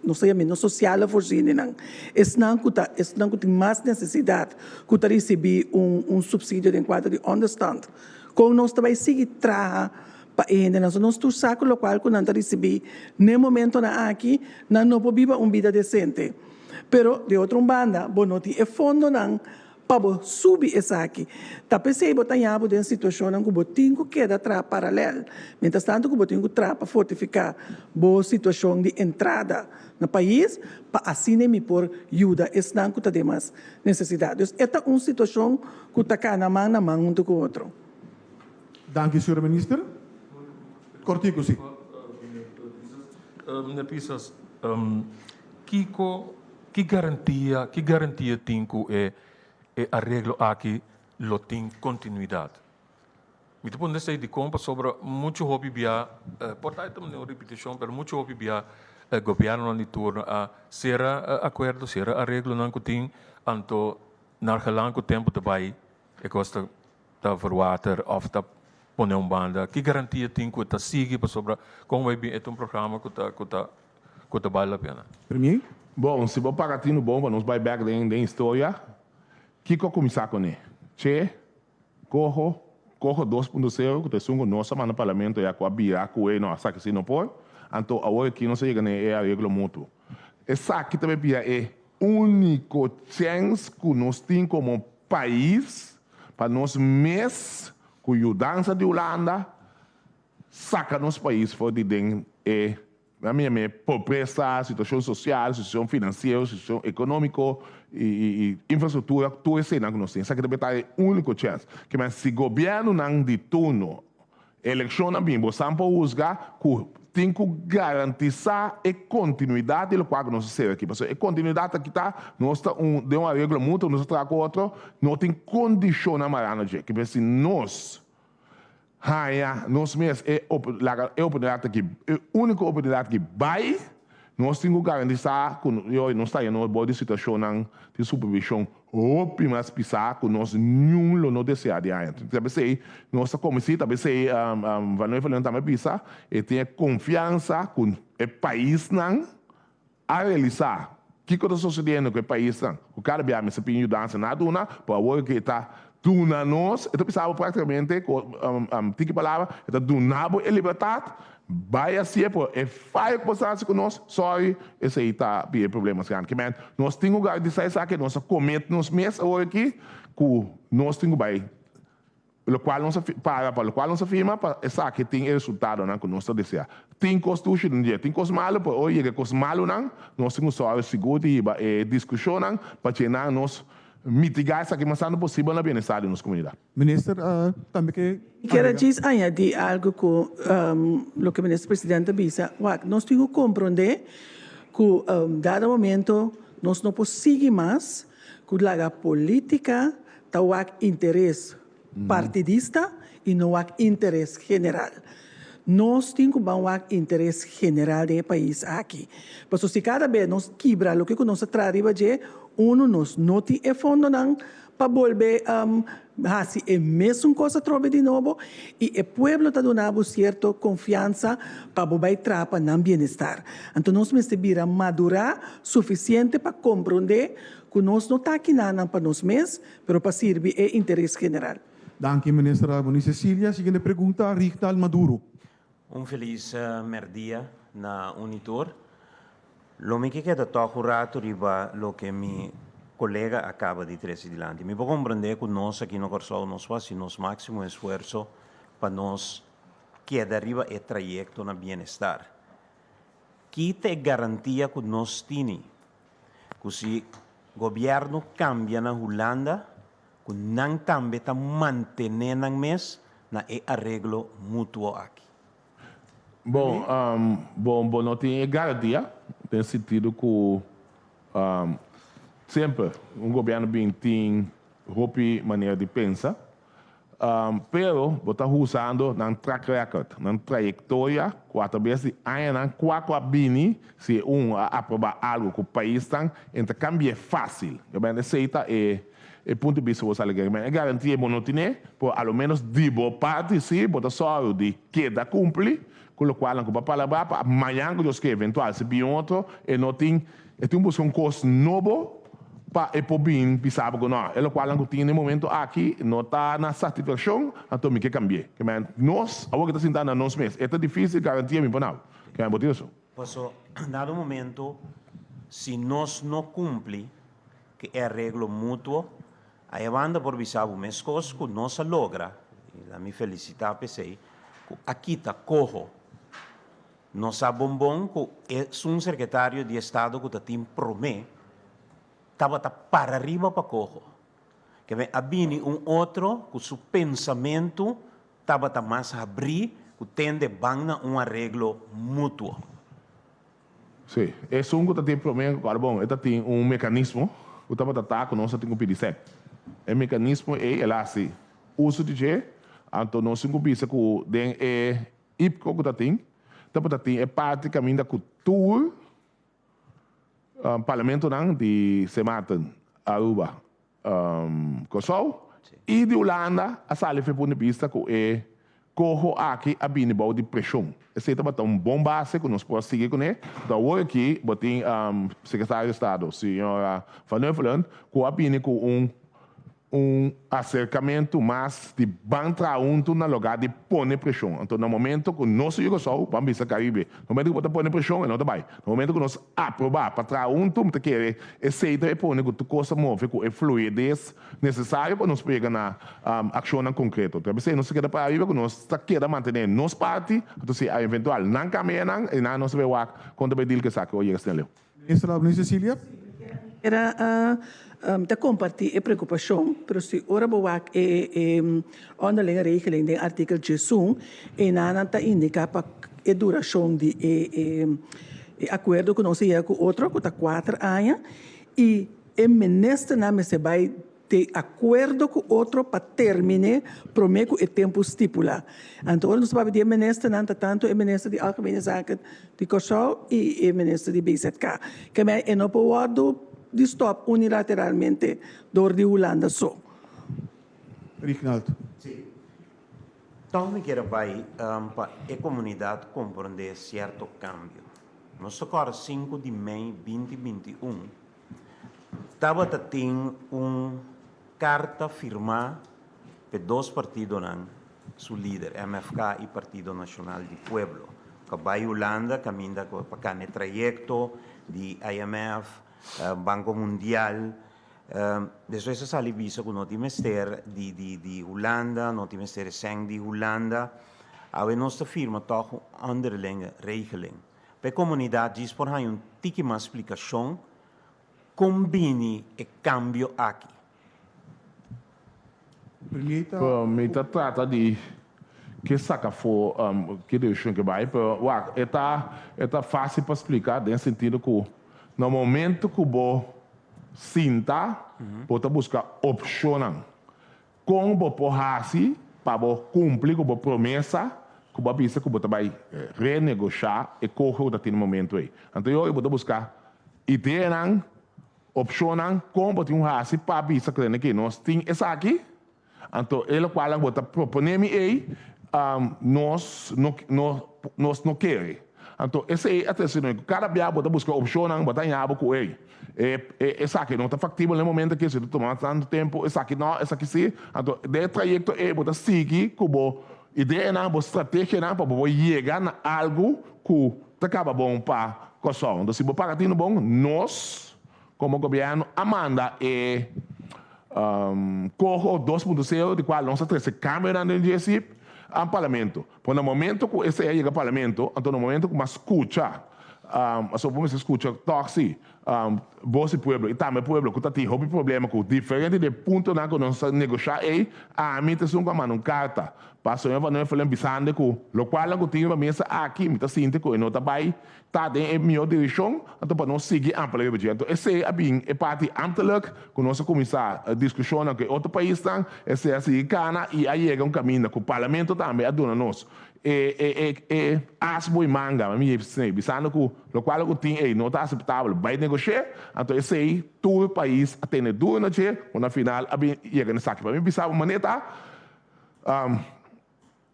nos ta yam'é nos sosiale voorzieningan. Esnan ku ta, esnan ku tin mas nesesidat ku ta risibí un un supsidio den kuadro di onderstand. Kon nos ta bai sigui traha pa e hendenan? So nos tur sa ku lokual ku nan ta risibí n'e momentonan aki, nan no por biba un bida desente. Pero di otro un banda bo no tin e fondonan pa bo subi esaki. Ta p'esei bo ta haña bo den situashonnan ku bo tin ku keda traha paralèl. Mientras tanto ku bo tin ku traha pa fortifiká bo situashon di entrada na pais pa asina mi por yuda esnan ku ta den mas nesesidat. Dus e ta un situashon ku ta kana man na man huntu ku otro. Danki señor Minister. Kortiku si. Meneer Pisas, Kiko, ki garantia, ki garantia tin ku e e areglo aki lo tin kontinuidat? Mi ta puntra esei dikon pasobra muchu hopi bia, por ta e ta un ripitishon, pero muchu hopi bia gobièrnunan di turno a sera akuerdo, sera areglonan ku tin, anto nargelan ku tempu ta bai e kos ta ta verwater òf ta pone un banda. Ki garantia tin ku e ta sigui pasobra kon bai bin e ta un programa ku ta ku ta ku ta bal la pena. Premier? Bon, si bo paga tinu bon pa nos bai bek den den historia, kiko a kuminsá kuné? Che, Coho, Coho 2.0, ku ta esun ku nos a manda parlamento ya ku a bira ku e no a sa ke si no por, anto awor aki nos a yega na e areglo mutuo. Esaki ta bira e úniko chèns ku nos tin komo pais pa nos mes ku yudansa di Hulanda saka nos pais for di den e Na mi e pobresa, situacion social, situacion financiero, situacion economico y infrastructura, tur eseinan cu nos tin. Esaki ta beta e unico chance. Ke men si gobiernonan di turno, eleccionnan bin, bo san por huzga cu tin cu garantisa e continuidad di locual cu nos a cera aki. Pasobra e continuidad aki ta, nos ta un den un areglo mutuo, nos ta traha cu otro, no tin condicionnan mara na dje. Ke men si nos Haña nos mes e laga e oportunidat aki, e úniko oportunidat aki bai, nos tin ku garantisá ku yoy nos ta haña nos bou di situashonnan di supervishon hopi mas pisá ku nos niun lo no deseá di haña. Ta p'esei nos ta kominsí, ta p'esei Van Huffelen tambe a bisa, e tin e konfiansa ku e paisnan a realisá kiko ta sosediendo ku e paisnan ku kada bia mester pidi yudansa na duna, pero awor ke e ta duna nos, e ta bisa bo praktikamente ku tiki palabra, e ta duna bo e libertat, bai hasié, pero e fayo ku bo sa hasi ku nos, sorry, esei ta bira e problema mas grandi. Kimen, nos tin ku garantisa esaki, nos a komet nos mes awor aki ku nos tin ku bai. Lokual nos a para pa lokual nos a firma pa esaki tin e resultadonan ku nos ta desea. Tin kos dushi den dje, tin kos malu, pero ora yega e kos malunan nos tin ku sòru sigur di hiba e diskushonnan pa djenan nos mitigá esaki mas tantu posibel na bienestar di nos komunidat. Minister tambe ke Mi kier a agrega. djis añadí algu ku loke Minister Presidente a bisa. Wak, nos tin ku komprondé ku dado momento nos no por sigui mas ku laga polítika ta wak interes partidista y no wak interes general. Nos tin cu ban wak interes general den e pais aki. Pasobra si cada bes nos kibra loke cu nos a traha riba dje, uno nos no tin e fondonan pa bolbe haci e mesun cos atrobe di nobo y e pueblo ta duna bo cierto confiansa pa bo bay traha pa nan bienestar. Anto nos mester bira madura suficiente pa compronde Ku nos no ta kinanan pa nos mes, pero pa sirbi e interes general. Danki Minister Albany Cecilia. Siguiente pregunta, Rigdal Maduro. Un felis merdia na un i tur. Lo mi ke keda tòg un ratu riba loke mi kolega a kaba di trese dilanti. Mi por komprendé ku nos aki na Kòrsou nos por hasi nos máksimo esfuerso pa nos keda riba e trayekto na bienestar. Ki ta e garantia ku nos tini ku si gobièrnu kambia na Hulanda ku nan tambe ta mantené nan mes na e areglo mutuo aki. Bon, bon, bo no tin e garantia den sentido ku semper un gobièrnu bin tin hopi manera di pensa. Pero bo ta usando nan track record, nan trayectoria cu atrabes di añanan cua cu a bini si e un a aproba algo cu paisnan en ta cambie facil. Esey ta e e punto di bista cu bo sali kere. E garantia bo no tine, pero a lo menos di bo parti si bo ta sòru di keda cumpli cu locual nan cu bo a palabra pa mañan cu Dios ke eventual si bin otro e no tin E tin busca un cos nobo pa e por bin bisa bo cu no, e locualnan cu tin na e momento aki no ta na satisfaccion, anto mi ke cambi'e. Ke men nos awor ke ta sinta na nos mes. E ta dificil garantia mi por nau. Ke men bo tin rason. Paso, dado momento, si nos no cumpli cu e areglo mutuo, a e banda por bisa bo mescos cu nos a logra, y la mi felicita p'esey, cu a kita coho. Nos sa bon bon ku esun sekretario di estado ku ta tin promé tabata para riba pa koho. Keme a bini un otro ku su pensamentu tabata mas habrí ku tende ban na un areglo mutuo. Sí, esun ku ta tin promé, awor bon, e ta tin un mekanismo ku tabata ta ku nos ta tin ku pidi sèn. E mekanismo ei el a hasi uso di dje, anto nos tin ku bisa ku den e IPCO ku ta tin, tabata tin e parti kaminda ku tur parlamentonan di Sint Maarten, Aruba, Kòrsou i di Hulanda a sali for e punto di bista ku e koho aki a bini bou di preshon. Esei tabata un bon base ku nos por a sigui kuné. Anto awor aki bo tin Sekretario di Estado, señora Van Huffelen, ku a bini ku un Un aserkamentu mas di ban traha huntu na lugá di pone preshon. Anto na momento ku nos yu Kòrsou, ban bisa Karibe, na momento ku bo ta pone preshon e no ta bai. Na momento ku nos aprobá pa traha huntu, mi ta kere esei ta e pone ku tur kos ta move ku e fluidez nesesario pa nos por yega na akshonnan konkreto. Ta p'esei nos ta keda para ariba ku nos ta keda mantené nos parti, anto si eventual nan kambia nan, e nan nos ta bai wak kon ta bai deal ku esaki ora yega asina leu. Minister Abner Cecilia. Era mi ta comparti e preocupacion, pero si ora bo wak e e onderlinge regeling den artikel diesun, einan ta indica pa e duracion di e e e acuerdo cu nos a yega cu otro, cu ta cuater aña, y e ministernan mester bay Te akuerdo ku otro pa terminé promé ku e tempu stipulá. Anto ora nos ta papia di e ministernan ta tantu e minister di Algemene Zaken di Kòrsou i e minister di BZK. Kemey e no por wòrdu di stòp unilateralmente dor di Hulanda so. Rignald. Sí. Tòg mi kier a bai pa e komunidat komprondé sierto kambio. Nos ta kòrda sinku di mei binti 21 Tabata tin un karta firmá p'e dos partidonan su lider, MFK i Partido Nashonal di Pueblo, ku a bai Hulanda kaminda ku pa kana e trayekto di IMF, Banko Mundial. Despues a sali bisa ku no tin mester di di di Hulanda, no tin mester e sèn di Hulanda. Awe nos ta firma tòg un onderlinge regeling. Pa e komunidat djis por haña un tiki mas splikashon kon bini e kambio aki. Premier ta. Pero mi ta trata di ke saka afó ke direkshon ke bai, pero wak e ta e ta fásil pa splika den sentido ku na momento ku bo sinta bo ta buska opshonnan kon bo por hasi pa bo kumpli ku bo promesa ku bo a bisa ku bo ta bai renegoshá e kohe ku ta tin na momento ei. Anto e ora bo ta buska ideanan Opshonnan kon bo tin un hasi pa bisa krende ki nos tin esaki, anto e lokual bo ta proponé mi ei, nos no nos no kere. Anto esei a trese ku kada bia bo ta buska opshonnan bo ta haña bo ku ei e esaki no ta faktibel na e momento aki, si ta tuma tantu tempu, esaki no, esaki si. Anto den e trayekto ei bo ta sigui ku bo ideanan, bo strategianan pa bo por yega na algu ku ta kaba bon pa Kòrsou. Anto si bo paga tinu bon, nos komo gobièrnu a manda e Koho 2.0 di kual nos a trese kambionan den dje si a parlamento. Por na momento ku esei a yega parlamento, anto na momento ku mas skucha, pasobra bo mester skucha tòg si bos di pueblo i tambe pueblo ku ta tin hopi problema ku diferente di e puntonan ku nos a negoshá ei, ami ta esun ku a manda un karta Pa señor Van Huffelen bisande cu locualnan cu tin riba mesa aki mi ta sinti cu e no ta bay ta den e mihor direccion, anto pa nos sigui amplia riba dje. Anto esey a bin e parti ambtelijk cu nos a cuminsa discusionnan cu e otro paisnan, esey a sigui cana y a yega un caminda cu Parlamento tambe a duna nos e e e as boy manga, mi yei bisando cu locual cu tin ey no ta aceptabel, bay negocie, anto esey tur pais a tene duro na dje cu na final a bin yega na esaki. Pa mi bisa bo manera ta.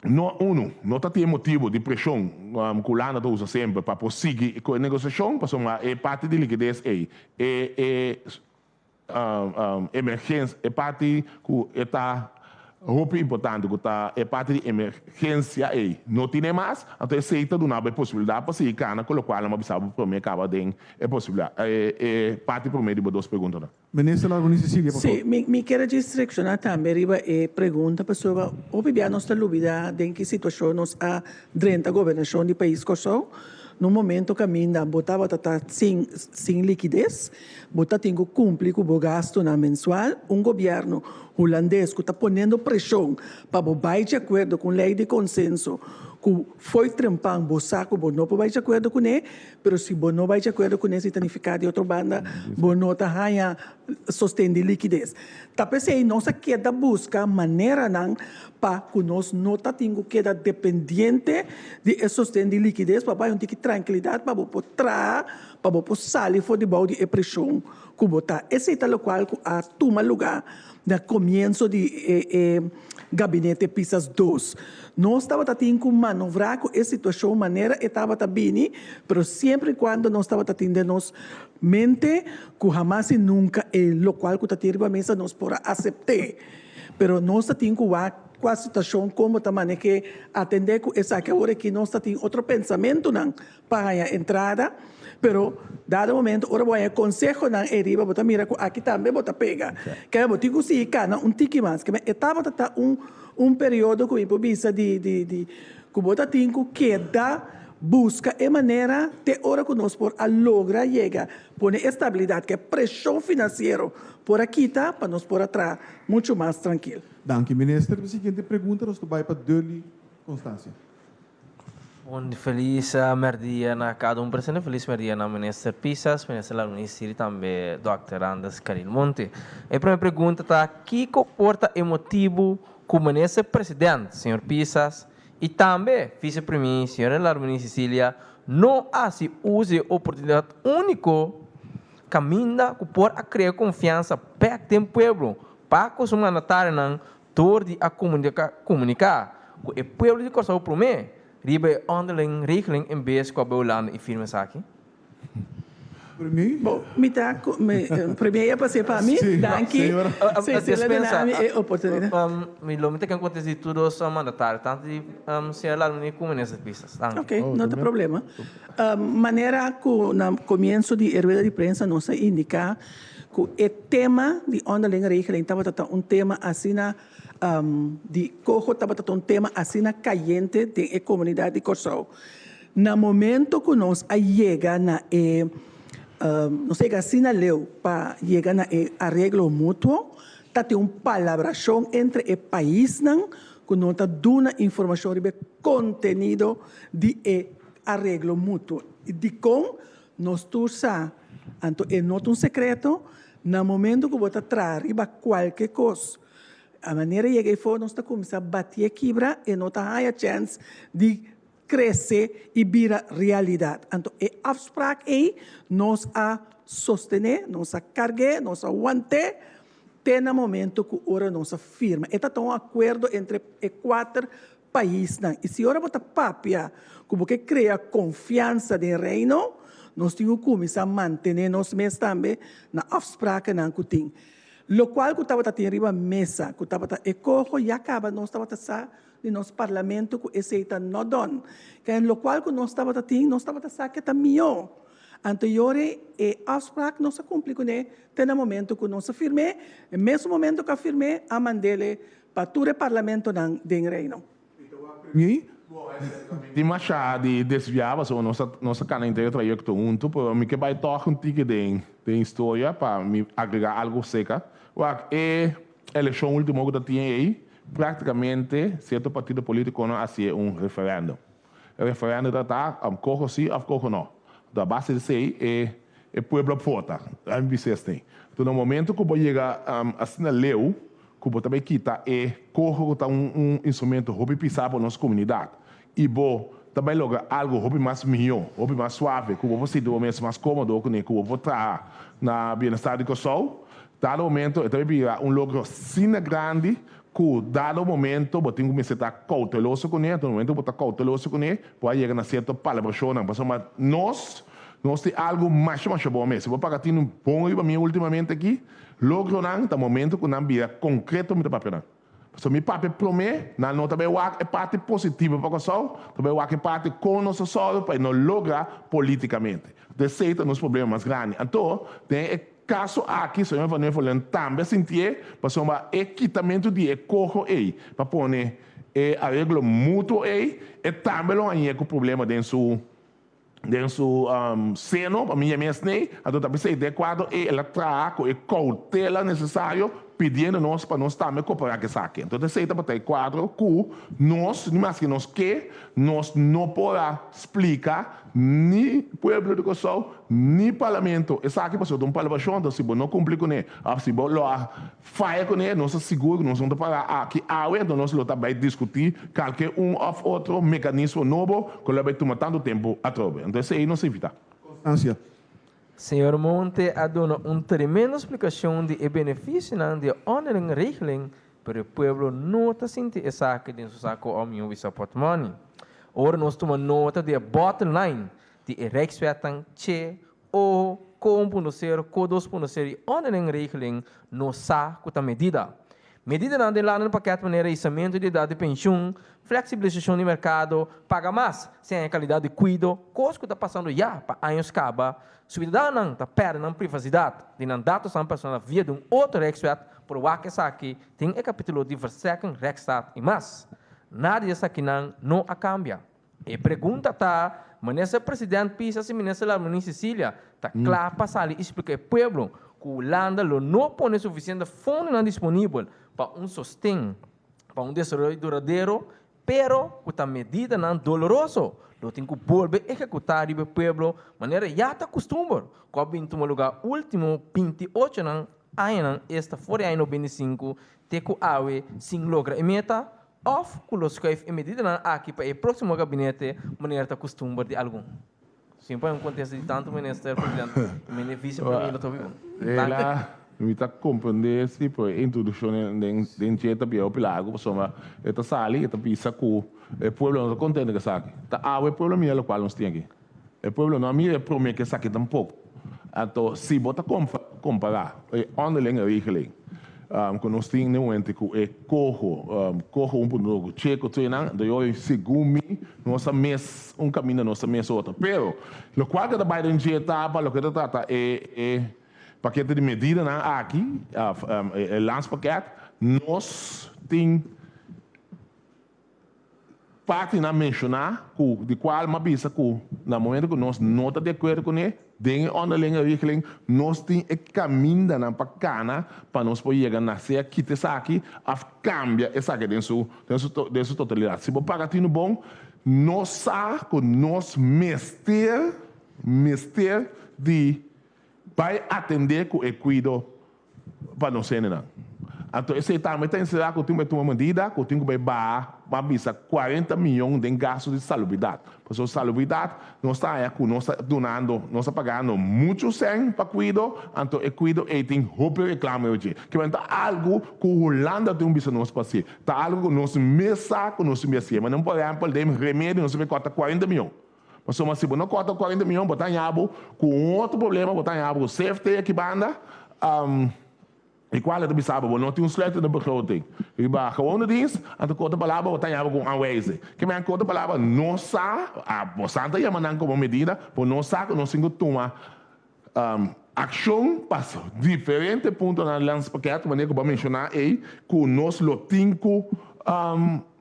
No, unu, no ta tin e motibu di preshon ku Hulanda ta usa semper pa por sigui ku e negosiashon, pasobra e parti di likides ei, e e emergensia, e parti ku e ta hopi importante ku ta e parti di emergensia ei no tine mas, anto esei ta duna bo e posibilidat pa sigui kana ku lokual nan a bisa bo promé kaba den e posibilidat, e parti promé di bo dos preguntanan. Minister Largonie Cecilia, por Sí, favor. mi mi kier a djis reacciona tambe riba e pregunta pasobra hopi bia nos ta lubida den ki situacion nos a drenta gobernacion di pais Corsou. Na un momento caminda bo tabata ta sin sin likides, bo ta tin cu cumpli cu bo gastonan mensual, un gobierno Hulandes cu ta poniendo presion pa bo bay di acuerdo cu un ley di consenso cu fo'i trempan bo sa cu bo no por bay di acuerdo cune, Pero si bo no bai di akuerdo kuné si ta nifiká di otro banda bo no ta haña sosten di likides. Ta p'esei nos a keda buska maneranan pa ku nos no ta tin ku keda dependiente di e sosten di likides pa bai un tiki trankilidat pa bo por traha, pa bo por sali for di bou di e preshon ku bo ta. Esei ta lokual ku a tuma lugá na komienso di e gabinete Pisas dos. Nos tabata tin ku manovrá ku e situashon manera e tabata bini, pero siempre i kuando nos tabata tin den nos mente ku hamas i nunka e lokual ku ta tin riba mesa nos por a asept'é. Pero nos ta tin ku wak kua situashon, komo ta maneh'é, atendé ku esaki. Awor aki nos ta tin otro pensamentunan pa haña entrada, pero dado momento ora bo haña consehonan ei riba bo ta mira cu aki tambe bo ta pega. Kende bo tin cu sigui cana un tiki mas. Kende e tabata ta un un periodo cu mi por bisa di di di cu bo ta tin cu keda busca e manera te ora cu nos por a logra yega pone e stabilidad cu e presion financiero por a kita pa nos por a traha mucho mas trankil. Danki minister. E siguiente pregunta nos ta bai pa Durley Constancia. Un felis merdia na cada un presente, felis merdia na Minister Pisas, Minister Larmonie y tambe Dòkter Anders Caril Monte. E prome pregunta ta, kico por ta e motibo cu Minister President, señor Pisas, y tambe Vice Premier, señora Larmonie Cecilia, no haci uso di e oportunidad unico caminda cu por a crea confiansa bek den pueblo pa cu su mandatarionan Dor di a komuniká ku e pueblo di Kòrsou promé riba e onderling regeling en bes ku a bai Hulanda i firma esaki? Premier? Bo, mi ta, mi, premier a pas'é pa mi. Sí, Danki. señora. Sí, sí, el a duna mi e oportunidad. Mi lo mi ta ken contesta di tur dos mandatario, tanto di señora Larmonie como minister Pisas. Danki. Ok, no ta problema. Manera cu na comienzo di e rueda di prensa nos a indica cu e tema di onderlinge regeling tabata ta un tema asina di coho tabata ta un tema asina cayente den e comunidad di Corsou. Na momento cu nos a yega na e nos a yega asina leu pa yega na e areglo mutuo, ta tin un palabracion entre e paisnan cu no ta duna informacion riba e contenido di e areglo mutuo. Y dicon? Nos tur sa, anto e no ta un secreto, na momento cu bo ta traha riba cualke cos, a manera yega eyfo nos ta cuminsa bati e kibra, e no ta haya chens di crece y bira realidad. Anto e afspraak ey nos a sostene, nos a cargu'e, nos a want'e te na momento cu ora nos a firma. E ta ta un acuerdo entre e cuater paisnan. Y si ora bo ta papia cu bo ke crea confiansa den Reino, nos tin cu cuminsa mantene nos mes tambe na afsprakennan cu tin. Locual cu tabata tin riba mesa, cu tabata e coho, ya caba nos tabata sa di nos parlamento cu esey ta no don. Ken locual cu nos tabata tin, nos tabata sa ke ta mihó. Anto yori e afspraak nos a cumpli cune te na momento cu nos a firm'é. E mesun momento cu a firm'é, a mand'ele pa tur e parlamentonan den Reino. Tin masha di desviá pasobra nos a nos a cana henter e trayecto hunto, pero mi ke bai tog un tiki den den historia pa mi agrega algo seca. Wak, e eleccion ultimo cu ta tin ey, Práktikamente sierto partido polítikonan a hasié un referèndum. E referèndum ta ta koho sí òf koho nò. Anto a base di esei e e pueblo a vota. Laat mi bisa esei. Anto na momento ku bo yega asina leu ku bo ta bai kita e koho ku ta un un instrumento hopi pisá pa nos komunidat i bo ta bai logra algu hopi mas mihó, hopi mas suave ku bo por sinti bo mes mas kómodo kuné ku bo por traha na bienestar di Kòrsou, Dado momento e ta bira un logro asina grandi ku dado momento bo tin ku mester ta kouteloso kuné, anto na momento ku bo ta kouteloso kuné bo a yega na sierto palabrashonnan pasobra nos nos tin algu masha masha bon mes. Si bo paga tin un bon riba mi ultimamente aki, logronan ta momento ku nan bira konkreto mi ta papia nan. Pasobra mi papia promé, nan no ta bai wak e parti positivo pa Kòrsou, ta bai wak e parti kon nos a sòru pa e no logra politikamente. Anto esei ta nos problema mas grandi. Anto, den e kaso aki, señor Van Huffelen tambe a sintié, pasobra e kitamentu di e koho ei pa pone e areglo mutuo ei, e tambe lo hañ'é ku problema den su den su seno, pa mi yam'é asnei, anto ta p'esei den e kuadro ei el a traha ku e koutela nesesario pidiendo nos pa nos tambe koperá ku esaki. Anto esei tabata e kuadro ku nos, ni maske nos ke, nos no por a splika ni pueblo di Kòrsou ni parlamento esaki pasobra ta un palabrashon, anto si bo no kumpli kuné òf si bo lo a Faya kuné, nos ta sigur ku nos no ta para aki awe, anto nos lo ta bai diskutí kalke un òf otro mekanismo nobo ku lo bai tuma tantu tempu atrobe. Anto esei nos ta invitá. Constancia. Señor Monte a duna un tremendo splikashon di e benefisionan di e onderling regeling, pero e pueblo no ta sinti esaki den su sako òf mihó bisa pòtmòni. Ora nos tuma nota di e bottom line di e Rijkswetnan che O, ko un punto sero, ko dos punto sero i onderling regeling no sa ku ta medida. Medidanan den landa pakèt manera isamentu di edat di penshun, fleksibilisashon di merkado, paga mas sin haña kalidat di kuido, kos ku ta pasando ya pa años kaba, suidadanonan ta pèrdè nan privasidat di nan datosnan personal via di un otro Rijkswet por wak esaki den e kapitulo di Verstrekking Rechtsstaat i mas. Nada di esakinan no a kambia. E pregunta ta, Minister President Pisas i Minister Larmonie Cecilia ta kla pa sali i splika e pueblo ku Hulanda lo no pone sufisiente fondonan disponibel pa un sosten pa un desaroyo duradero, pero ku ta medidanan doloroso lo tin ku bolbe ehekutá riba e pueblo manera ya ta kustumber ku a bin tuma lugá último 28 nan añanan esta for di aña 95 te ku awe sin logra e meta? Òf ku lo skuif e medidanan aki pa e próksimo gabinete manera ta kustumber di algun. Sin pone un kontesta di tantu minister, president i mene vise premier lo ta hopi bon. El a, mi ta komprendé si, pero e introdukshon den den dje ta bia hopi largu pasobra e ta sali e ta bisa ku e pueblo no ta kontento ku esaki. Ta awe e pueblo mira lokual nos tin aki. E pueblo no a mira e promé ku esaki tampoko. Anto si bo ta kompará e onderlinge regeling ku nos tin den momento ku e koho, koho un punto ku cheko tweenan, anto yo segun mi nos ta mes un kaminda nos ta mes otro. Pero lokual ku ta bai den dje ta pa loke ta trata e e pakete di medidanan aki, e landspakket, nos tin. Partinan menshoná ku di kual m'a bisa ku na momento ku nos no ta di akuerdo kuné den e onderlinge regeling nos tin e kamindanan pa kana pa nos por yega na sea kita esaki òf kambia esaki den su den su den su totalidat. Si bo paga tinu bon nos sa ku nos mester mester di bai atendé ku e kuido pa nos hendenan. Anto esei tambe ta enserá ku tin ku bai tuma medida ku tin ku bai baha pa bisa 40 miyon den gastu di salubridat. Pasobra salubridat nos ta haña ku nos ta dunando, nos ta pagando muchu sèn pa kuido, anto e kuido ei tin hopi reklamo dje. Kiba ta algu ku Hulanda tin ku bisa nos pa hasi. Ta algu ku nos mes sa ku nos tin hasié. Manera por ehèmpel den remedi nos tin bai kòrta 40 miyon. Pasobra si bo no kòrta 40 miyon bo ta haña bo ku un otro problema, bo ta haña bo ku CFT aki banda, i kual e ta bisa bo, bo no tin un sluitende begroting riba gewone dienst, anto ku otro palabra bo ta haña bo ku un aanwijzing. Ke men ku otro palabra no sa, bo sa ta yama nan komo medida, bo no sa ku nos tin ku tuma akshon pa diferente puntonan landspakket manera ku bo a menshoná ei ku nos lo tin ku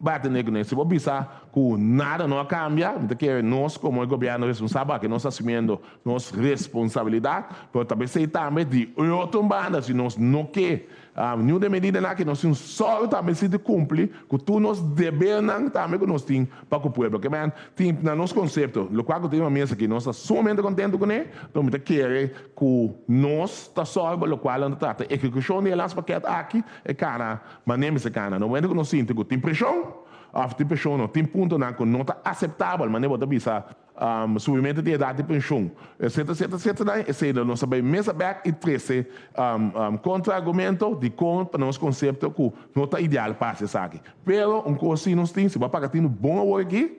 bai atendé kuné. Si bo bisa ku nada no a kambia, mi ta kere nos komo e gobièrnu responsabel aki nos ta asumiendo nos responsabilidat, pero ta besei tambe di otro banda si nos no ke Niun den medidanan aki nos tin sòru tambe si di kumpli ku tur nos debernan tambe ku nos tin pa ku pueblo. Ke men tin na nos konsepto, lokual ku tin riba mesa aki nos ta sumamente kontentu kuné, pero mi ta kere ku nos ta sòru pa lokual nan ta trata ehekushon di e landspakket aki e kana manera mester kana. Na momento ku nos sinti ku tin preshon òf tin preshon no tin puntonan ku no ta aseptabel manera bo ta bisa Subimentu di edat di penshun, etcetera, etcetera, etcetera, esei lo nos a bai mesa bek i trese kontra-argumento dikon pa nos konsepto ku no ta ideal pa hasi esaki. Pero un kos si nos tin, si bo a paga tinu bon awor aki,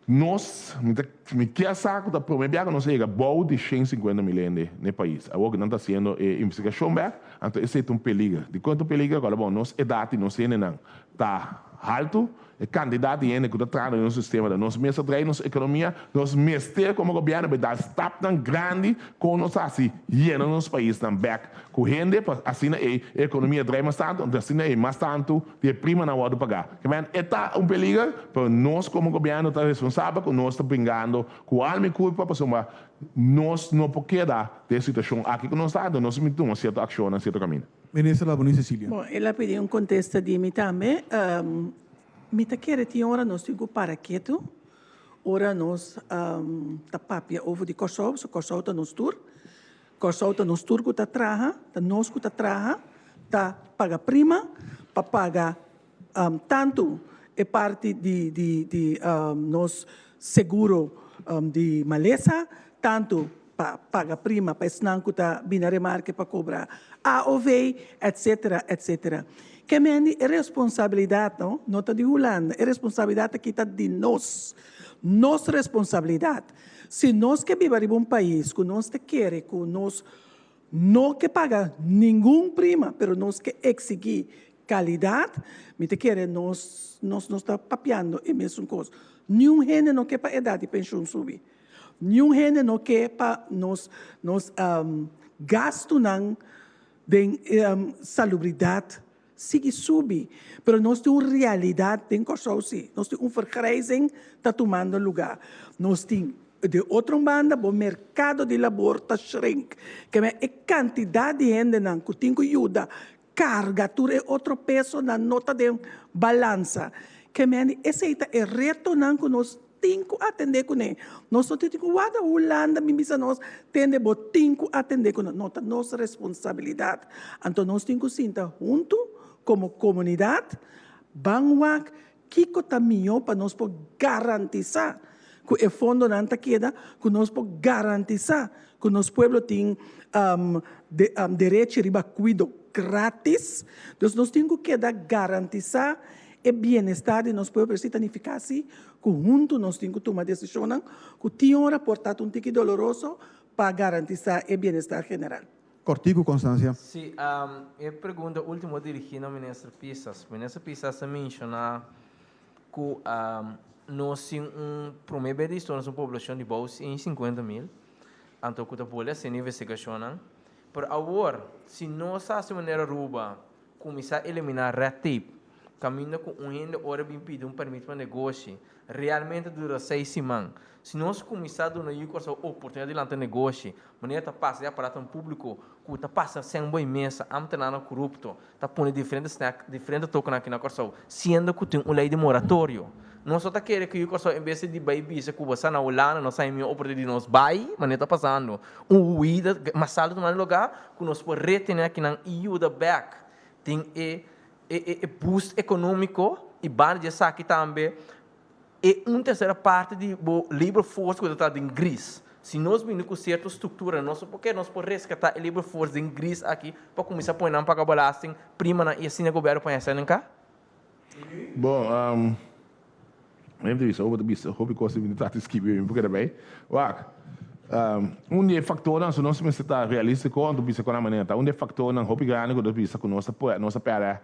nos, mi ta, mi kier sa ku ta promé bia ku nos a yega bou di 150 mil hende na e pais. Awor ku nan ta hasiendo e investigashon bek, anto esei ta un peliger. Dikon ta un peliger? Kòrda bon, nos edat di nos hendenan ta haltu. E kantidat di hende ku ta traha den nos sistema ta nos mes a drai nos ekonomia. Nos mester komo gobièrnu bai dal stapnan grandi kon nos hasi yena nos paisnan bèk ku hende pa asina ei e ekonomia drai mas tantu anto asina ei mas tantu di e primanan wòrdu pagá. Kimen e ta un peliger pero nos komo gobièrnu ta responsabel ku nos ta bringando ku alma i kurpa pasobra nos no por keda den e situashon aki ku nos ta anto nos mester tuma sierto akshonnan sierto kaminda. Minister Laboni Cecilia. Bon, el a pidi un kontesta di mi tambe. Mi ta kere tin ora nos tin ku para ketu, ora nos ta papia over di Kòrsou, so Kòrsou ta nos tur. Kòrsou ta nos tur ku ta traha, ta nos ku ta traha, ta paga prima pa paga tantu e parti di di di nos seguro di malesa, tantu pa paga prima pa esnan ku ta bini a remarke pa kobra AOV, etcetera, etcetera. Ke mende e responsabilidat no, no ta di Hulanda, e responsabilidat aki ta di nos, nos responsabilidat. Si nos ke biba riba un pais ku nos ta kere ku nos no ke paga ningun prima, pero nos ke eksigí kalidat, mi ta kere nos nos nos ta papiando e mesun kos. Niun hende no ke pa edat di penshun subi. Niun hende no ke pa nos nos gastunan den salubridat sigui subi, pero nos tin un realidat den Kòrsou si, nos tin un vergrijzing ta tumando lugá. Nos tin di otro banda bo merkado di labor ta shrink, keme e kantidat di hendenan ku tin ku yuda karga tur e otro pesonan no ta den balansa. Keme esei ta e retonan ku nos tin ku atendé kuné. Nos no tin ku warda Hulanda bin bisa nos, tende bo tin ku atendé ku nos. No, ta nos responsabilidat. Anto nos tin ku sinta huntu komo komunidat, ban wak kiko ta mihó pa nos por garantisá ku e fondonan ta keda, ku nos por garantisá ku nos pueblo tin derechi riba kuido gratis. Dus nos tin ku keda garantisá. e bienestar di nos pueblo, pero esei ta nifiká sí ku huntu nos tin ku tuma desishonnan ku tin ora por ta un tiki doloroso pa garantisá e bienestar general. Kòrtiku, Constancia. Sí, e pregunta último dirigí na Minister Pisas. Minister Pisas a menshoná ku nos tin un promé bes di historia nos un poblashon di bou 150 mil, anto ku ta bolbe hasiendo investigashonnan. Pero awor, si nos hasi manera Aruba, kuminsá eliminá red tape, kaminda ku un hende ora bin pidi un permit pa negoshi, realmente dura seis siman. Si nos kuminsá duna yu Kòrsou oportunidat di lanta negoshi, manera ta pasa den aparatonan públiko ku ta pasa sèn bo e mesa, ámtenarnan korupto ta pone diferente snèk, diferente tokonan aki na Kòrsou, siendo ku tin un lei di moratorio. Nos no ta kere ku yu Kòrsou en bes di bai bisa ku bo sa na Hulanda nos haña mihó oportunidat di nos bai, manera ta pasando, un huida masal ta tumando lugá ku nos por retené akinan i yuda bèk den e e boost ekonómiko i banda di esaki tambe e un tersera parti di bo labor force ku ta traha den gris. Si nos bini ku sierto struktura nos por ke nos por reskatá e labor force den gris aki pa kuminsá pone nan paga belasting, primanan i asina gobièrnu por haña sèn ka. Bon, mi ta bisa, bo ta bisa hopi kos mi ta trata di skibi mi por keda bay. Wak, un di e faktornan, si nos mester ta realístiko, anto bisa ku nan manera ta, un di e faktornan hopi grandi ku nos bisa ku nos ta por, nos a pèrdè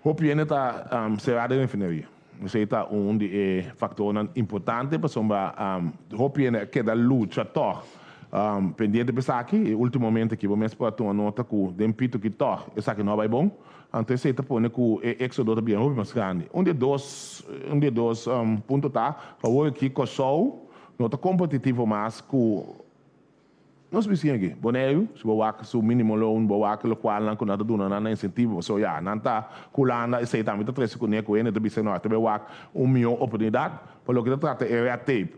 hopi hende ta será den refineria. Esei ta un di e faktornan importante pasobra hopi hende a keda lucha tòg pendiente pa esaki i últimamente aki bo mes por a tuma nota ku den pito ki tòg esaki no a bai bon. Anto esei ta pone ku e éksodo ta bira hopi mas grandi. Un di e dos un di e dos punto ta ku awor aki Kòrsou no ta kompetitivo mas ku nos bisiña aki. Boneiru, si bo wak su minimo loon, bo wak lokualnan ku nan ta duna nan na insentivo, pasobra ya, nan ta ku Hulanda, esei tambe ta trese kuné ku hende ta bisa no, ta bai wak un mihó oportunidat. Pa loke ta trata e red tape,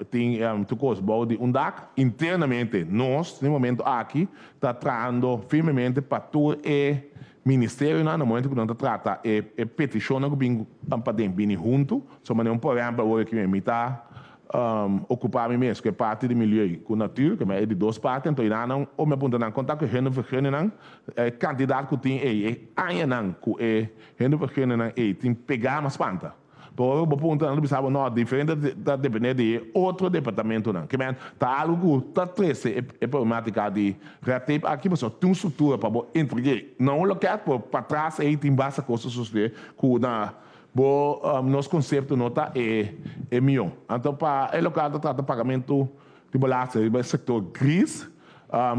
tin tur kos bou di un dak. Internamente nos, den momento aki, ta trahando firmemente pa tur e ministerionan na momento ku nan ta trata e petishonnan ku bin paden bini huntu. So manera un por ehèmpel awor aki mi ta okupá mi mes ku e parti di milieu ku natuur, ku e di dos parti, anto nan nan mi a puntra nan kon ta ku e hindervergunningan, e kantidat ku tin ei, e añanan ku e hindervergunningan ei tin pegá mas spanta. Pero ora ku bo puntra nan ta bisa bo no, diferente ta depende di e otro departamentonan. Ke men ta algu ku ta trese e problematica di red tape aki pasobra tin un struktura pa bo entreg'é na un loket pero patras ei tin basta kos ta sosodé ku na bo nos konsepto no ta e e mihó. Anto pa e lokal ta trata pagamentu di belasting riba e sektor gris.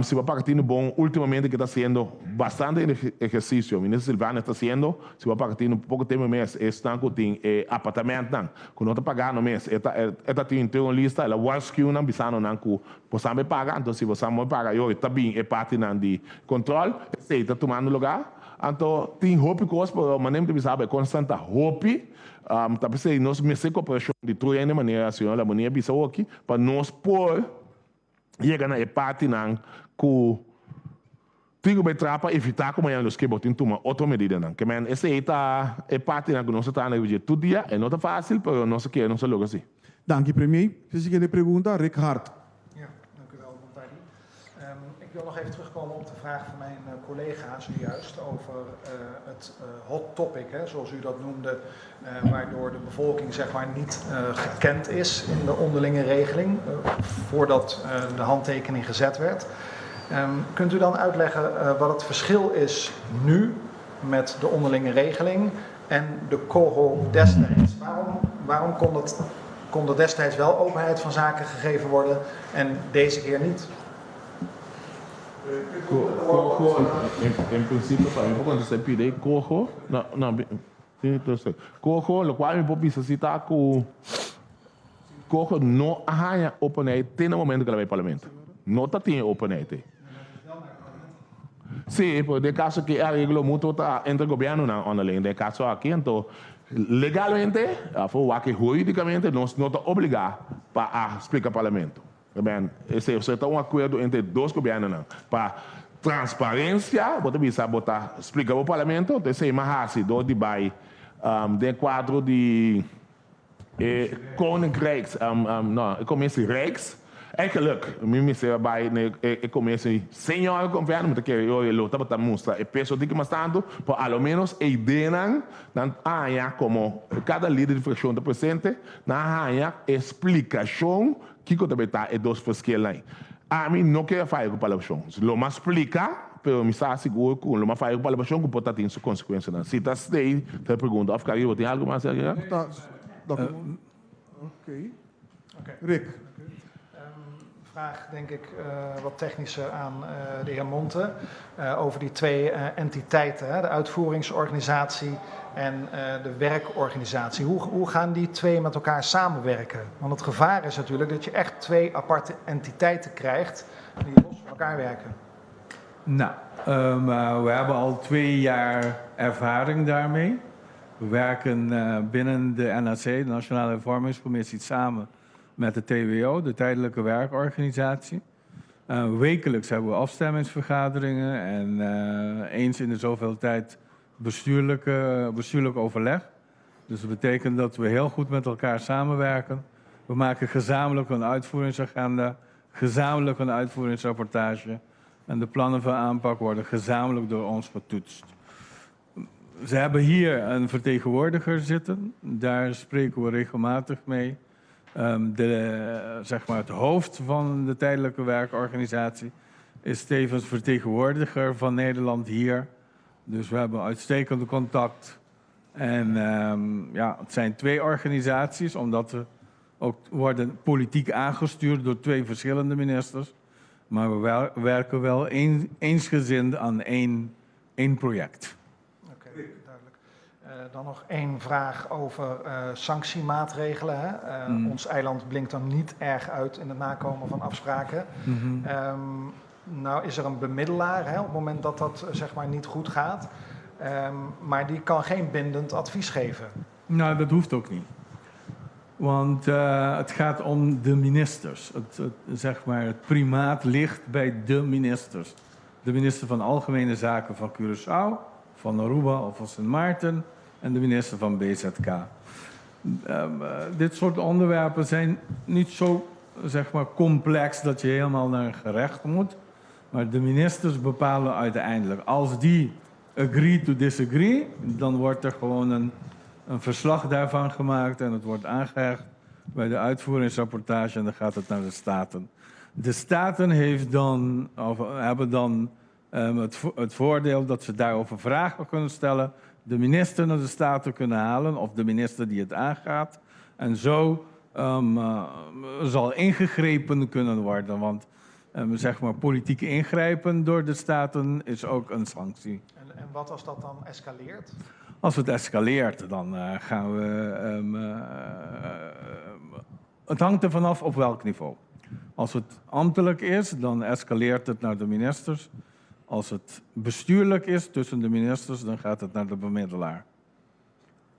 Si bo paga tinu bon, ultimamente ke ta hasiendo bastante ehersisio, Minister Silvania ta hasiendo, si bo paga tinu poko tempu mes, esnan ku tin e apartamentnan ku no ta pagando mes, e ta e ta tin un lista, el a waarschuw nan bisando nan ku bo sa me paga, anto si bo sa me paga yoy ta bin e partinan di control, esei ta tumando lugar, anto tin hopi kos pero manera mi ta bisa bo e kosnan ta hopi, ta p'esei nos mester koperashon di tur hende manera señor Lamonie a bisa hoki pa nos por yega na e partinan ku tin ku bai traha pa evitá ku mañana los ke bo tin tuma otro medidanan. Ke men esei ta e partinan ku nos ta traha na riba dje tur dia. E no ta fásil, pero nos a kere nos a logra si. Danki Premier. Si siguiente pregunta, Rick Hart. Ja, dank u wel, Montari. Ik wil nog even terugkomen op de vraag van mijn collega zojuist over het hot topic, hè, zoals u dat noemde, waardoor de bevolking zeg maar niet gekend is in de onderlinge regeling voordat de handtekening gezet werd. Kunt u dan uitleggen wat het verschil is nu met de onderlinge regeling en de coho destijds? Waarom, waarom kon, dat, kon er destijds wel openheid van zaken gegeven worden en deze keer niet? Coho, in principe, pa mi por contesta e pida coho, no, no, coho, locual mi por bisa si ta cu coho no a haya openheid te na momento cu el a bay parlamento. No ta tin e openheid ey. Sí, pero den caso aki e areglo mutuo ta entre gobiernonan onderling. Den e caso aki, anto legalmente, of wak huridicamente, nos no ta obliga pa a splica parlamento. Ben, esei esei ta un akuerdo entre dos gobièrnunan. Pa transparensia, bo ta bisa bo ta splika bo parlamento, enton esei mas hasi dor di bai den kuadro di e Koninkrijks, no, e Commissie Rijks. Eigenlijk, mi mester a bai na e komienso di Señor Gobierno, mi ta kere oye lo tabata mustra e peso diki mas tantu, pero a lo menos e ideanan nan haña komo kada lider di frakshon ta presente, nan haña e splikashon kiko ta bai ta e dos verschilnan ei. Ami no kere faya ku palabrashon. Lo mas splika, pero mi sa sigur ku lo mas faya ku palabrashon ku por ta tin su konsekuensianan. Si ta stay ta e pregunta. Òf Caribo tin algu mas di agrega? Oké. Rick. Vraag denk ik wat technischer aan de heer Monte over die twee entiteiten, hè, de uitvoeringsorganisatie en de werkorganisatie. Hoe, hoe gaan die twee met elkaar samenwerken? Want het gevaar is natuurlijk dat je echt twee aparte entiteiten krijgt die los van elkaar werken. Nou, we hebben al 2 jaar ervaring daarmee. We werken binnen de NAC, de Nationale Hervormingscommissie, samen met de TWO, de Tijdelijke Werkorganisatie. Wekelijks hebben we afstemmingsvergaderingen en eens in de zoveel tijd bestuurlijk overleg. Dus dat betekent dat we heel goed met elkaar samenwerken. We maken gezamenlijk een uitvoeringsagenda, gezamenlijk een uitvoeringsrapportage. En de plannen van aanpak worden gezamenlijk door ons getoetst. Ze hebben hier een vertegenwoordiger zitten. Daar spreken we regelmatig mee. Zeg maar het hoofd van de tijdelijke werkorganisatie is tevens vertegenwoordiger van Nederland hier. Dus we hebben uitstekende contact. En ja, het zijn twee organisaties, omdat we ook worden politiek aangestuurd door twee verschillende ministers. Maar we werken wel eensgezind aan één project. Oké, duidelijk. Dan nog één vraag over sanctiemaatregelen. Hè? Ons eiland blinkt dan niet erg uit in het nakomen van afspraken. Nou is er een bemiddelaar, hè, op het moment dat dat zeg maar niet goed gaat. Maar die kan geen bindend advies geven. Nou, dat hoeft ook niet. Want het gaat om de ministers. Zeg maar, het primaat ligt bij de ministers. De minister van Algemene Zaken van Curaçao, van Aruba of van Sint Maarten en de minister van BZK. Dit soort onderwerpen zijn niet zo, zeg maar, complex dat je helemaal naar een gerecht moet. Maar de ministers bepalen uiteindelijk. Als die agree to disagree, dan wordt er gewoon een verslag daarvan gemaakt en het wordt aangehecht bij de uitvoeringsrapportage en dan gaat het naar de Staten. De Staten heeft dan, of hebben dan het voordeel dat ze daarover vragen kunnen stellen, de minister naar de Staten kunnen halen of de minister die het aangaat. En zo zal ingegrepen kunnen worden, want zeg maar, politiek ingrijpen door de Staten is ook een sanctie. En wat als dat dan escaleert? Als het escaleert, dan gaan we. Het hangt er vanaf op welk niveau. Als het ambtelijk is, dan escaleert het naar de ministers. Als het bestuurlijk is tussen de ministers, dan gaat het naar de bemiddelaar.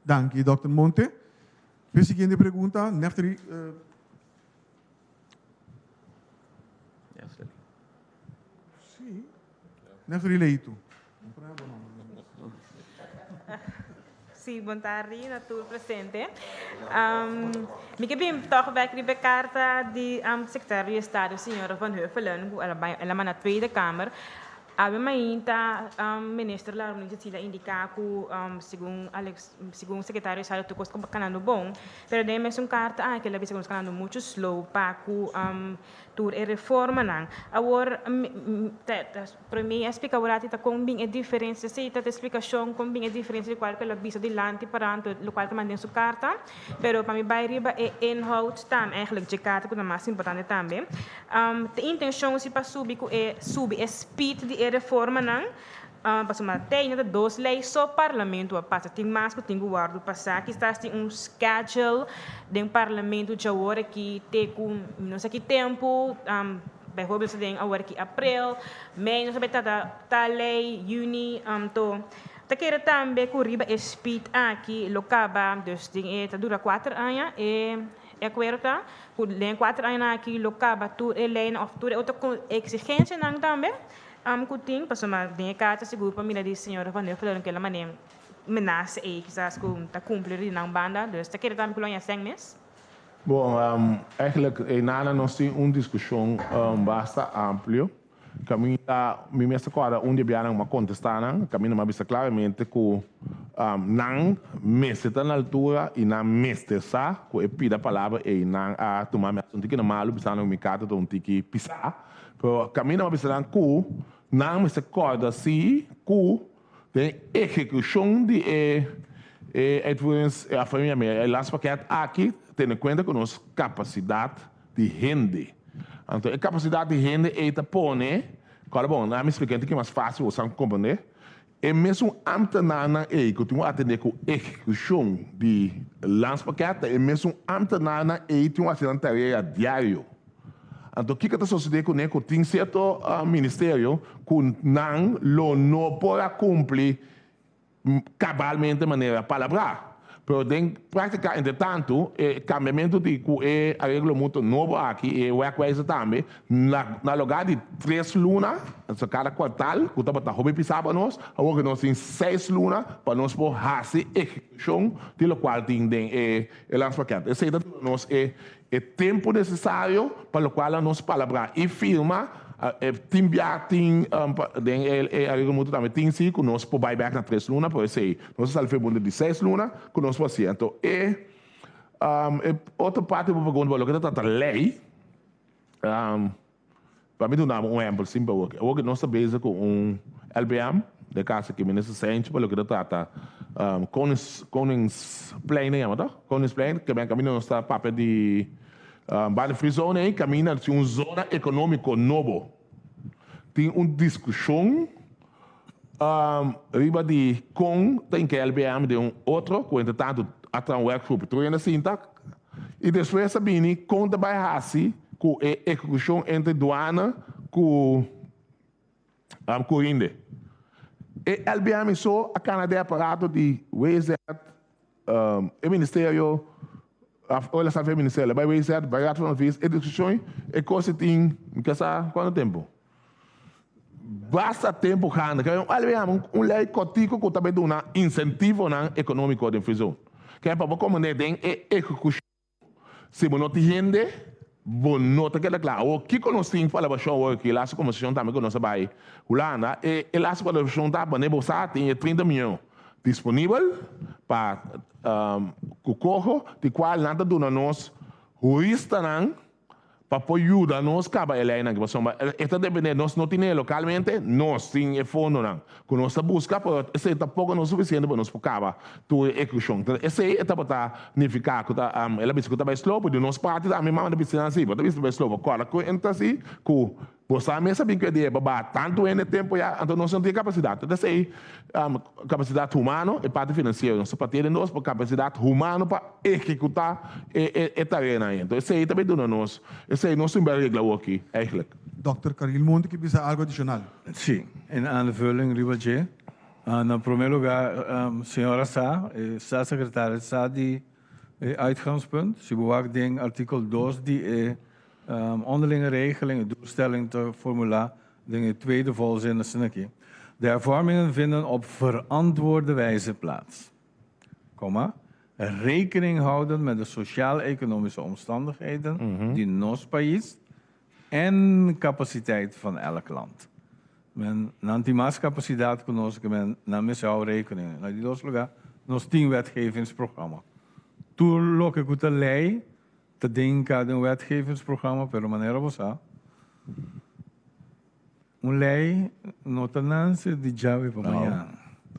Dank je, dokter Monte. De siguiente pregunta, Neftali. Si. Neftali Leito. Si, bon tardi na tur presente. Mi ke bin toch bèk riba karta di sekretario di Estado, señora Van Huffelen, ku el a manda Tweede Kamer. Awe mainta minister Larmonie Cecilia a indiká ku segun Alex, segun sekretario di Estado tur kos ta kanando bon, pero den e mesun karta aki el a bisa ku nos kanando muchu slow pa ku tur e reformanan. Awor, promé a splika awor ta kon bin e diferensia, si ta e splikashon kon bin e diferensia di kual ku el a bisa dilanti parando lokual ta manda den su karta, pero pa mi bai riba e inhoud tambe, eigenlijk dje karta ku ta mas importante tambe. E intenshon si pa subi ku e subi e speed di e reformanan, pasobra te ainda ta dos lei so parlamento a pasa, tin mas ku tin ku wòrdu pasá. Kisas tin un schedule den parlamento djawor aki te ku no sa ki tempu, bijvoorbeeld den awor aki aprel, mei nos a bai trata tal lei, yüni, anto ta kere tambe ku riba e speed aki lo kaba, dus den e ta dura 4 aña e akuerdo ta ku den 4 añanan aki lo kaba tur e leinan òf tur e otro eksigensianan tambe ku tin, pasobra den e karta sigur pa mira di señora Van Huffelen ku el a manera menasa ei kisas ku ta kumpli di nan banda, dus ta kere tambe ku lo haña sèn mes. Bon, eigenlijk einan nos tin un diskushon basta amplio. Kaminda mi mester kòrda un di e bianan ku mi a kontestá nan, kaminda mi a bisa klaramente ku nan mester ta na altura i nan mester sa ku e pida palabra ei nan a tuma mi un tiki na malu bisando ku mi karta ta un tiki pisá. Pero kaminda mi a bisa nan ku nan mester kòrda si ku den ehekushon di e e uitvoerings e landspakket aki tene kuenta ku nos kapasidat di hende. Anto e kapasidat di hende ei ta pone, kòrda bon, na mi splika un tiki mas fásil bo sa komprendé, e mesun ámtenarnan ei ku tin ku atendé ku ehekushon di landspakket ta e mesun ámtenarnan ei tin ku hasi nan tarea diario. Anto kiko ta sosodé kuné ku tin sierto ministerio ku nan lo no por a kumpli cabalmente manera palabrá. Pero den práctica, entre tanto, e cambiamento di cu e areglo mutuo nobo aki, e werkwijze tambe, na na lugar di tres luna, so cada kwartal, cu tabata hopi pisá pa nos, awor cu nos tin seis luna pa nos por haci ehecucion di locual tin den e e landspakket. Esey ta duna nos e e tempo necesario pa locual a nos palabrá y firma. Tin bia tin den e areglo mutuo tambe tin si ku nos por bai bek na tres luna, pero esei nos a sali ferbunde di seis luna ku nos por hasi. Anto e e otro parti bo pregunta bo loke ta trata lei, pa mi duna bo un ehempel simpel awor. Awor ku nos ta bezig ku un LBM den kas aki minister Senchi pa loke ta trata Konings Koningsplein nan yama toh? Koningsplein ke kaminda nos ta papia di Banda Free Zone ei kaminda tin un zona ekonómiko nobo. Tin un diskushon riba di kon ta hinka LBM den un otro ku entretantu a traha un werkgroep tur hende a sinta i despues a bini kon ta bai hasi ku e ehekushon entre duana ku Curinde. E LBM so a kana den aparato di WZ, e ministerio, ora el a sali for e ministerio, el a bai WZ, bai Raad van Advies, e diskushon, e kos e tin, mi ke sa kuantu tempu. Basta tempu gana. Ke LBM, un lei kòrtiku ku ta bai duna insentivonan ekonómiko den Free Zone. Ke pa bo komprendé den e ehekushon. Si bo no tin hende, bo no ta keda kla. Awor, kiko nos tin pa alabashon awor aki? E laatste kombersashon tambe ku nos a bai Hulanda, e e laatste kombersashon ta wanneer bo sa tin e 30 mion disponibel pa ku koho, di kual nan ta duna nos huristanan pa por yuda nos kaba e leinan aki pasobra e ta depende nos no tine lokalmente nos tin e fondonan ku nos ta buska pero esei tampoko no sufisiente pa nos por kaba tur e ehekushon esei e tabata nifiká ku ta el a bisa ku ta bai slow pero di nos parti tambe mama ta bisa nan si bo ta bisa ta bai slow bo kòrda ku e ta si ku Bo sa mes a bin ku e dia pa baha tantu hende tempu ya, anto nos no tin e kapasidat. Ta esei kapasidat humano, e parti finansiero. Nos ta partia den dos, pa kapasidat humano pa ehekutá e tareanan ei. Anto esei ta bin duna nos, esei nos tin bai regla awoki eigentlik. Dòkter Caril Monte ke bisa algu adishonal. Sí, en aanvulling riba dje. Na promé lugá, señora sa, e staatssecretaris sa di e uitgangspunt. Si bo wak den artikel dos di e Onderlinge regeling, e doelstelling ta formulá den e tweede volzin asina aki, De hervormingen vinden op verantwoorde wijze plaats, komma, rekening houdend met de sociaal-economische omstandigheden di nos pais en capaciteit van elk land. Men, nan tin mas kapasidat ku nos, ke men, nan mester hou rekening. Na di dos lugá, nos tin wetgevingsprogramma. Tur loke ku ta lei Ta den kada un wetgevingsprogramma, pero manera bo sa, un lei no ta nanse di djawe pa mañana.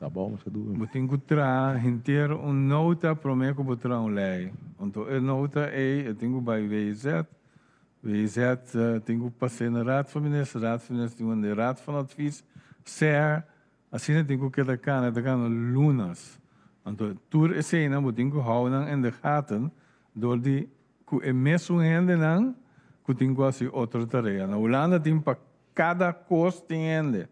Bo tin ku traha henter un nota promé ku bo traha un lei. Anto e nota ei e tin ku bai WZ, WZ tin ku pas'é na Raad van Minister, Raad van Minister tin ku manda e Raad van Advies, SER, Asina tin ku keda kana ta kana lunas. Anto tur eseinan bo tin ku hou nan in de gaten dor di ku e mesun hendenan ku tin ku hasi otro tarea. Na Hulanda tin pa kada kos tin hende.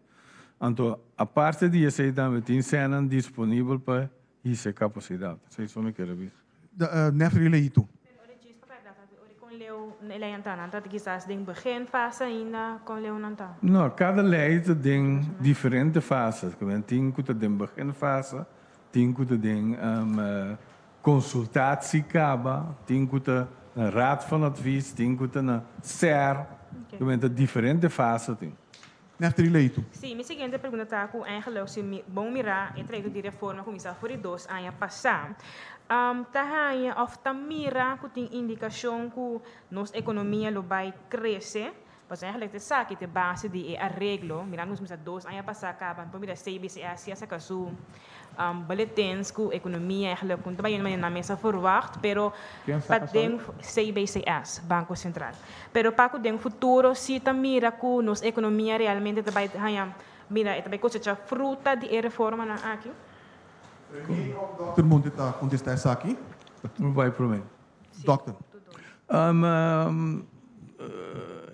Anto aparte di esei tambe tin sènnan disponibel pa hisa e kapasidat. Esei so mi kere bisa. Nefri Leito. Pero ora djis pa pèrdè ta ora kon leu e lei nan ta? Nan ta kisas den begin fase ainda kon leu nan ta? No, kada lei ta den diferente fase. Tin ku ta den begin fase, tin ku ta den konsultatie kaba, tin ku ta. na Raad van Advies, tin ku ta na SER, okay. Ta diferente fase tin. Neftali Leito. Sí, mi siguiente pregunta ta ku eigenlijk si mi bon mira e trayekto di reforma kuminsá for di 2 aña pasá. Ta haña òf ta mira ku tin indikashon ku nos ekonomia lo bai krese. Pues eigenlijk esaki ta base di e areglo. Mira, nos kuminsá 2 aña pasá kaba. Por mira CBCS a saka su bulletins ku ekonomia eigenlijk ku tabata na mesa verwacht, pero Ken pa saka? Den CBCS, Banko Sentral. Pero pa ku den futuro si ta mira ku nos ekonomia realmente ta bai haña mira e tambe kosechá fruta di e reformanan aki. Dr. Monte ta kontestá esaki. Bai promé. Dokter.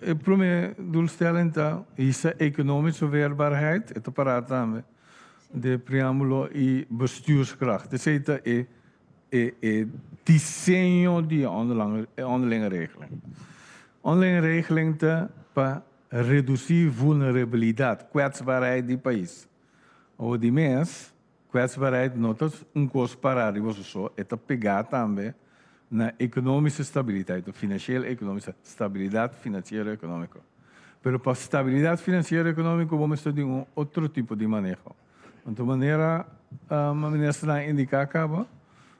E promé doelstelling ta is economische weerbaarheid, e para tambe de preámbulo i bestuurskracht. Dus e e diseño di onderlinge regeling. Onderlinge regeling ta pa redusí vulnerabilidat, kwetsbaarheid di pais. O di mes, kwetsbaarheid no ta un kos pará di bo so, e ta pegá tambe na ekonomische stabiliteit, financieel economische stabilidat finansiero ekonómiko. Pero pa stabilidat finansiero ekonómiko, bo mester un otro tipo di maneho. Anto, manera minister a indiká kaba,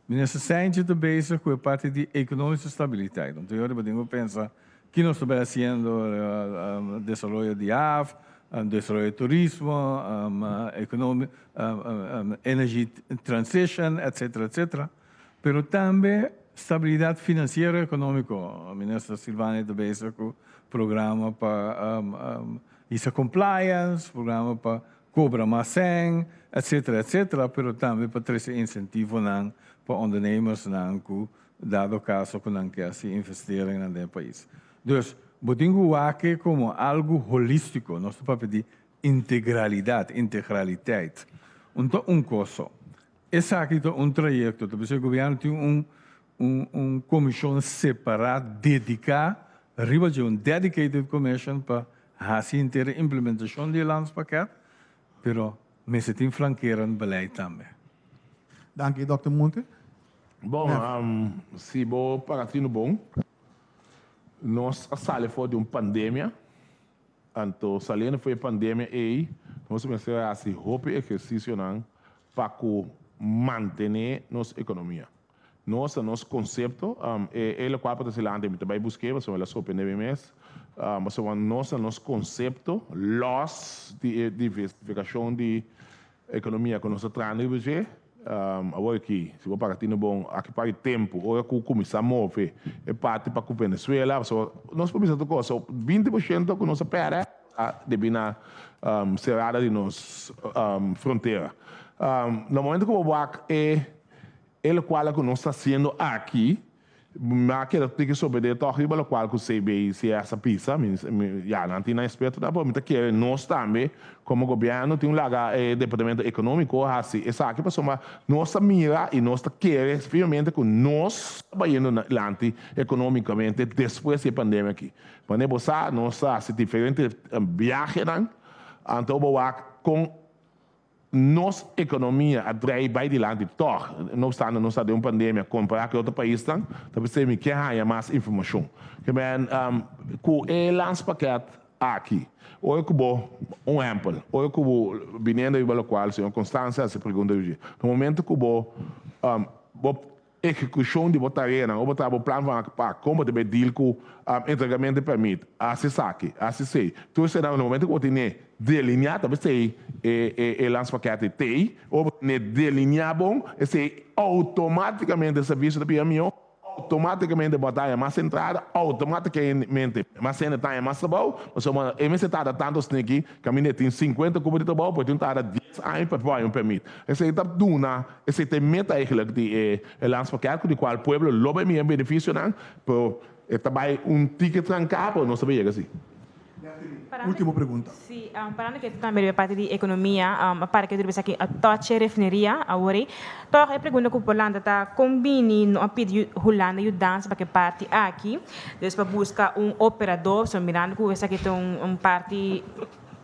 minister Cijntje ta bezig ku e parti di ekonomische stabiliteit. Anto, mi tin ku pensa ku nos ta hasiendo desaroyo di haf, desaroyo di turismo, energy transition, etc., etc. Pero tambe stabilidat finansiero ekonómiko. Minister Silvania ta bezig ku programa pa ISA compliance, programa pa kobra mas sèn, etc., etc., pero tambe pa trese insentivonan pa ondernemersnan ku dado kaso ku nan ke hasi investering den pais. Dus, bo tin ku wak komo algu holístiko, nos ta papia di integralidat, integraliteit. Anto, un kos. Esaki ta un trayekto, anto, gobièrnu tin un komishon separá dediká, riba di un dedicated commission pa hasi henter implementashon di landspakket, pero mester tin flankerend beleid tambe. Danki, Dr. Monte. Bon, si bo para tinu bon, nos a sali for di un pandemia, anto saliendo for di e pandemia ei, nos a kuminsá hasi hopi ehersisionan pa mantené nos ekonomia. Nos konsepto, e kual pa adelante, mi tambe buska, pasobra el a sorprendé mes, nos konsepto, los di diversifikashon di ekonomia ku nos ta trahando, awor aki, si bo para tinu bon, aki pa tempu, ora ku kuminsá move, e parti pa Venezuela, so, nos por bisa kos, so 20% ku nos a pèrdè, debí na serada di nos frontera. Na momento ku bo e e kual ku nos ta hasiendo aki, ma ku tin ku sobreviví toch riba kual ku CBCS a pisa, ya, no tin eksperto da, mi ke nos tambe, komo gobièrnu, tin un laga departamento ekonómiko, hasi, esaki, pasobra nos mira i nos ke firmemente ku nos ta bayendo adelante ekonómikamente despues di e pandemia aki. Wanneer bo nos hasi diferente biahenan, anto bo ku nos ekonomia a drei bai dilanti toch, no opstante nos ta den un pandemia, kompará ku otro paisnan, talbes mi ke haña mas informashon. Ke men, ku e landspakket aki, ora ku bo, un ehèmpel, ora ku bo, biniendo riba lokual, señor Constanza a hasi pregunta, na momento ku bo ehekushon di bo tarea, òf bo bo plan van aanpak, kon bo ta deal ku entregamentu di pèrmit, hasi esaki, hasi esei. Tur esei na momento ku bo tin delineá, talbes e landspakket tei, òf bo delineá bon, esei outomátikamente servisio ta bira mihó, outomátikamente bo ta mas entrada, outomátikamente mas hende ta mas trabou, pasobra e mester tarda tantu sniki, kaminda tin 50 kupo di trabou, por tin tarda 10 aña pa un pèrmit. Esei ta duna, esei ta e meta eigenlijk di e landspakket, di kual pueblo lo bai mira benefisionan, pero e ta bai un tiki tranká, pero nos ta yega asina. Último pregunta. Sí, parando ku tambe parti di ekonomia, para ku aki a touch refineria awor. Toch e pregunta ku Hulanda ta kon bini no a pidi Hulanda yudansa pa e parti aki, dus pa buska un operador, so mirando ku esaki ta un parti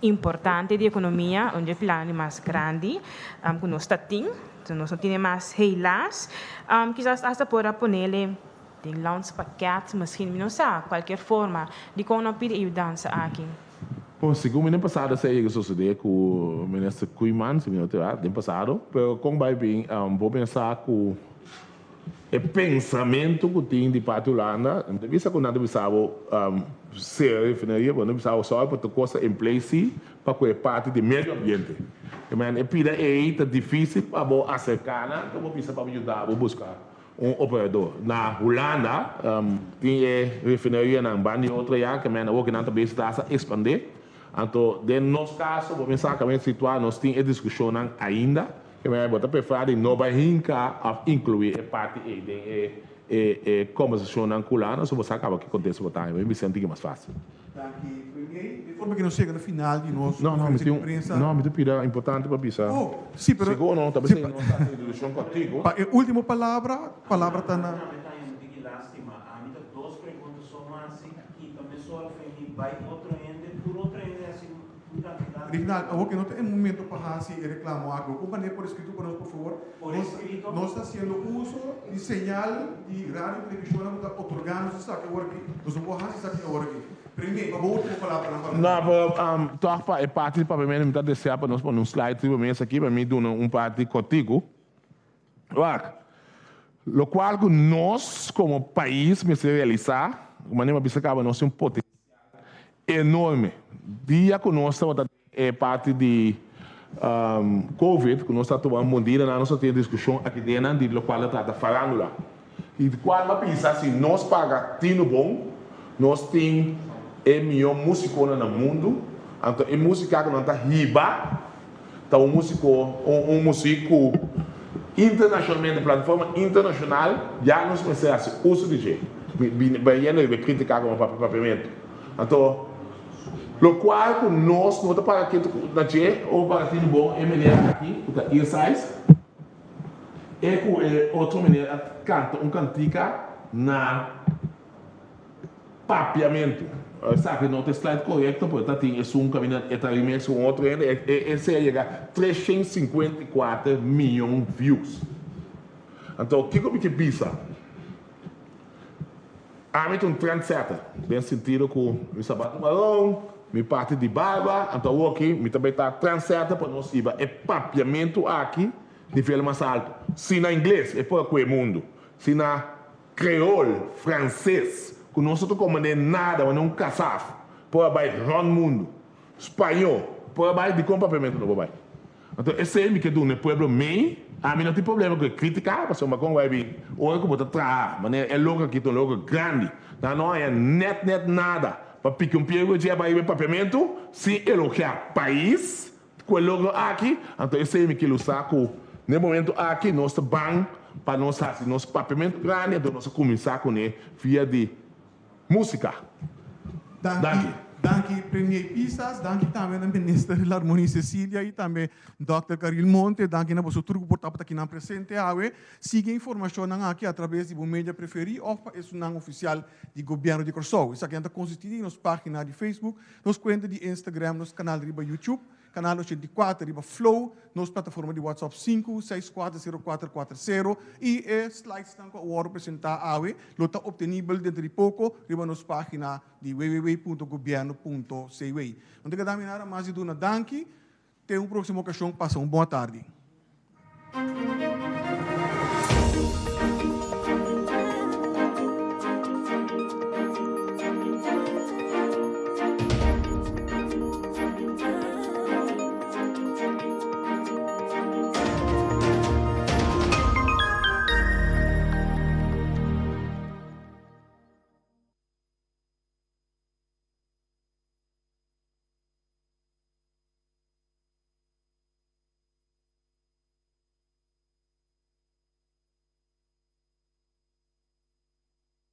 importante di ekonomia, un plan mas grandi, ku nos ta tin, so nos no tin mas helaas, kisas hasta por a pone. Den landspakket misschien, mi no sa, cualkier forma. Dikon no pidi e yudansa aki? Bon, segun mi den pasado esei a yega sosodé ku Minister Koeiman, si mi no ta erá, den pasado. Pero kon bai bin, bo pensa ku e pensamentu ku tin di parti Hulanda, no ta bisa ku nan ta bisa bo sera refineria, pero nan ta bisa bo sòru pa tur kos ta in place si pa ku e parti di medio ambiente. I men e pida ei ta difísil pa bo aserká nan, ta bo bisa pa bo yuda bo buska Un operador. Na Hulanda tin e refinerianan ban di otro ya ke men awor ke nan ta besi ta hasta expande. Anto den nos kaso bo mester sa kaminda situa nos tin e diskushonnan ainda ke men bo ta prefera di no bai hinka of inkluí e parti ei den e e kombersashonnan ku Hulanda so bo sa kaba ki kontesto bo ta haña. Bo bisa un tiki mas fasil. Danki Premier. De forma ke nos yega na final di nos No, no, mi konferensia di tin, prensa. no, mi ta pida importante pa bisa. Oh, si, pero Sigur no, ta si bisa pa nos ta hasi introduccion cortico. pa e ultimo palabra, palabra ta na. Ami ta haña un tiki lastima. Ami ta dos pregunta so mas si kita mesora fe mi bai otro hende, tur otro hende hasi un kantidat di Rignald, pregunta. awor ke no ta e momento pa hasi e reclamo aki. Bo por manera por escrito pa nos, por favor? Por Nos escrito? nos ta haciendo uso di señal di radio y televisionnan ku ta otorga nos esaki awor aki. Nos no por hasi esaki awor aki. Premier, pa bo ultimo palabranan pa No, pero tòg pa e parti di papiamentu mi ta deseá pa nos pone un slide riba mesa aki pa mi duna un parti kòrtiku. Wak, lokual ku nos komo pais mester realisá, manera mi a bisa kaba nos tin un potensial enorme. Dia ku nos tabata den e parti di Covid, ku nos ta tuma mundidanan, nos ta tin diskushon aki dennan di lokual ta trata farándula. I di kual mi a bisa si nos paga tinu bon, nos tin e mihó músikonan na mundu, anto e músika ku nan ta hiba ta un músiko, un musik ku internashonalmente, plataforma internashonal ya nos mester hasi uso di dje. Mi bayendo riba e krítika ku mi a papia papiamentu. Anto, lokual ku nos no ta paga ketu na dje o paga tinu bon e meneer aki ku ta ear size e ku e otro meneer a kanta un kantika na papiamentu. Esaki no ta e slide korekto pero ta tin esun kaminda e ta remix ku un otro hende e esei a yega 354 miyon views. Anto kiko mi ke bisa? Ami ta un trendsetter, den sentido ku mi sabato maron, mi parti di barba, anto awoki mi ta bay ta trendsetter pa nos hiba e papiamentu aki nivel mas alto. Si na ingles e por a kue mundu, si na creol, frances, ku nos no ta komprende nada, manera un kasaf, por a bay rond mundu, spañó por a bay, dikon papiamentu no por bay? Anto esei mi ke duna e pueblo mei, ami no tin problema ku e kritika, pasobra kon bai bin ora ku bo ta traha manera e loko aki ta un loko grandi, nan no haña nèt nèt nada pa piki un pie ku dje bai riba e papiamentu sin elogiá pais ku e logro aki, anto esei mi ke lusa ku n'e momento aki nos ta ban pa nos hasi nos papiamentu grandi, anto nos a kuminsá kuné via di Músika. Danki. Danki Premier Pisas, danki tambe na Minister Larmonie Cecilia y tambe Dòkter Caril Monte, danki na boso tur ku por tabata akinan presente awe. Sigui e informashonnan aki a traves di bo media preferí òf pa esunnan ofisial di Gobièrnu di Kòrsou. Esakinan ta konsistí di nos página di Facebook, nos kuenta di Instagram, nos kanal riba YouTube, Canal 84 riba Flow, nos plataforma di WhatsApp 5640440 y e slidesnan cu a wordo presenta awe lo ta obtenibel dentro di poco riba nos pagina di www.gobierno.cw. No ta keda mi nada mas di duna danki. Te un proximo ocasion, pasa un bon atardi.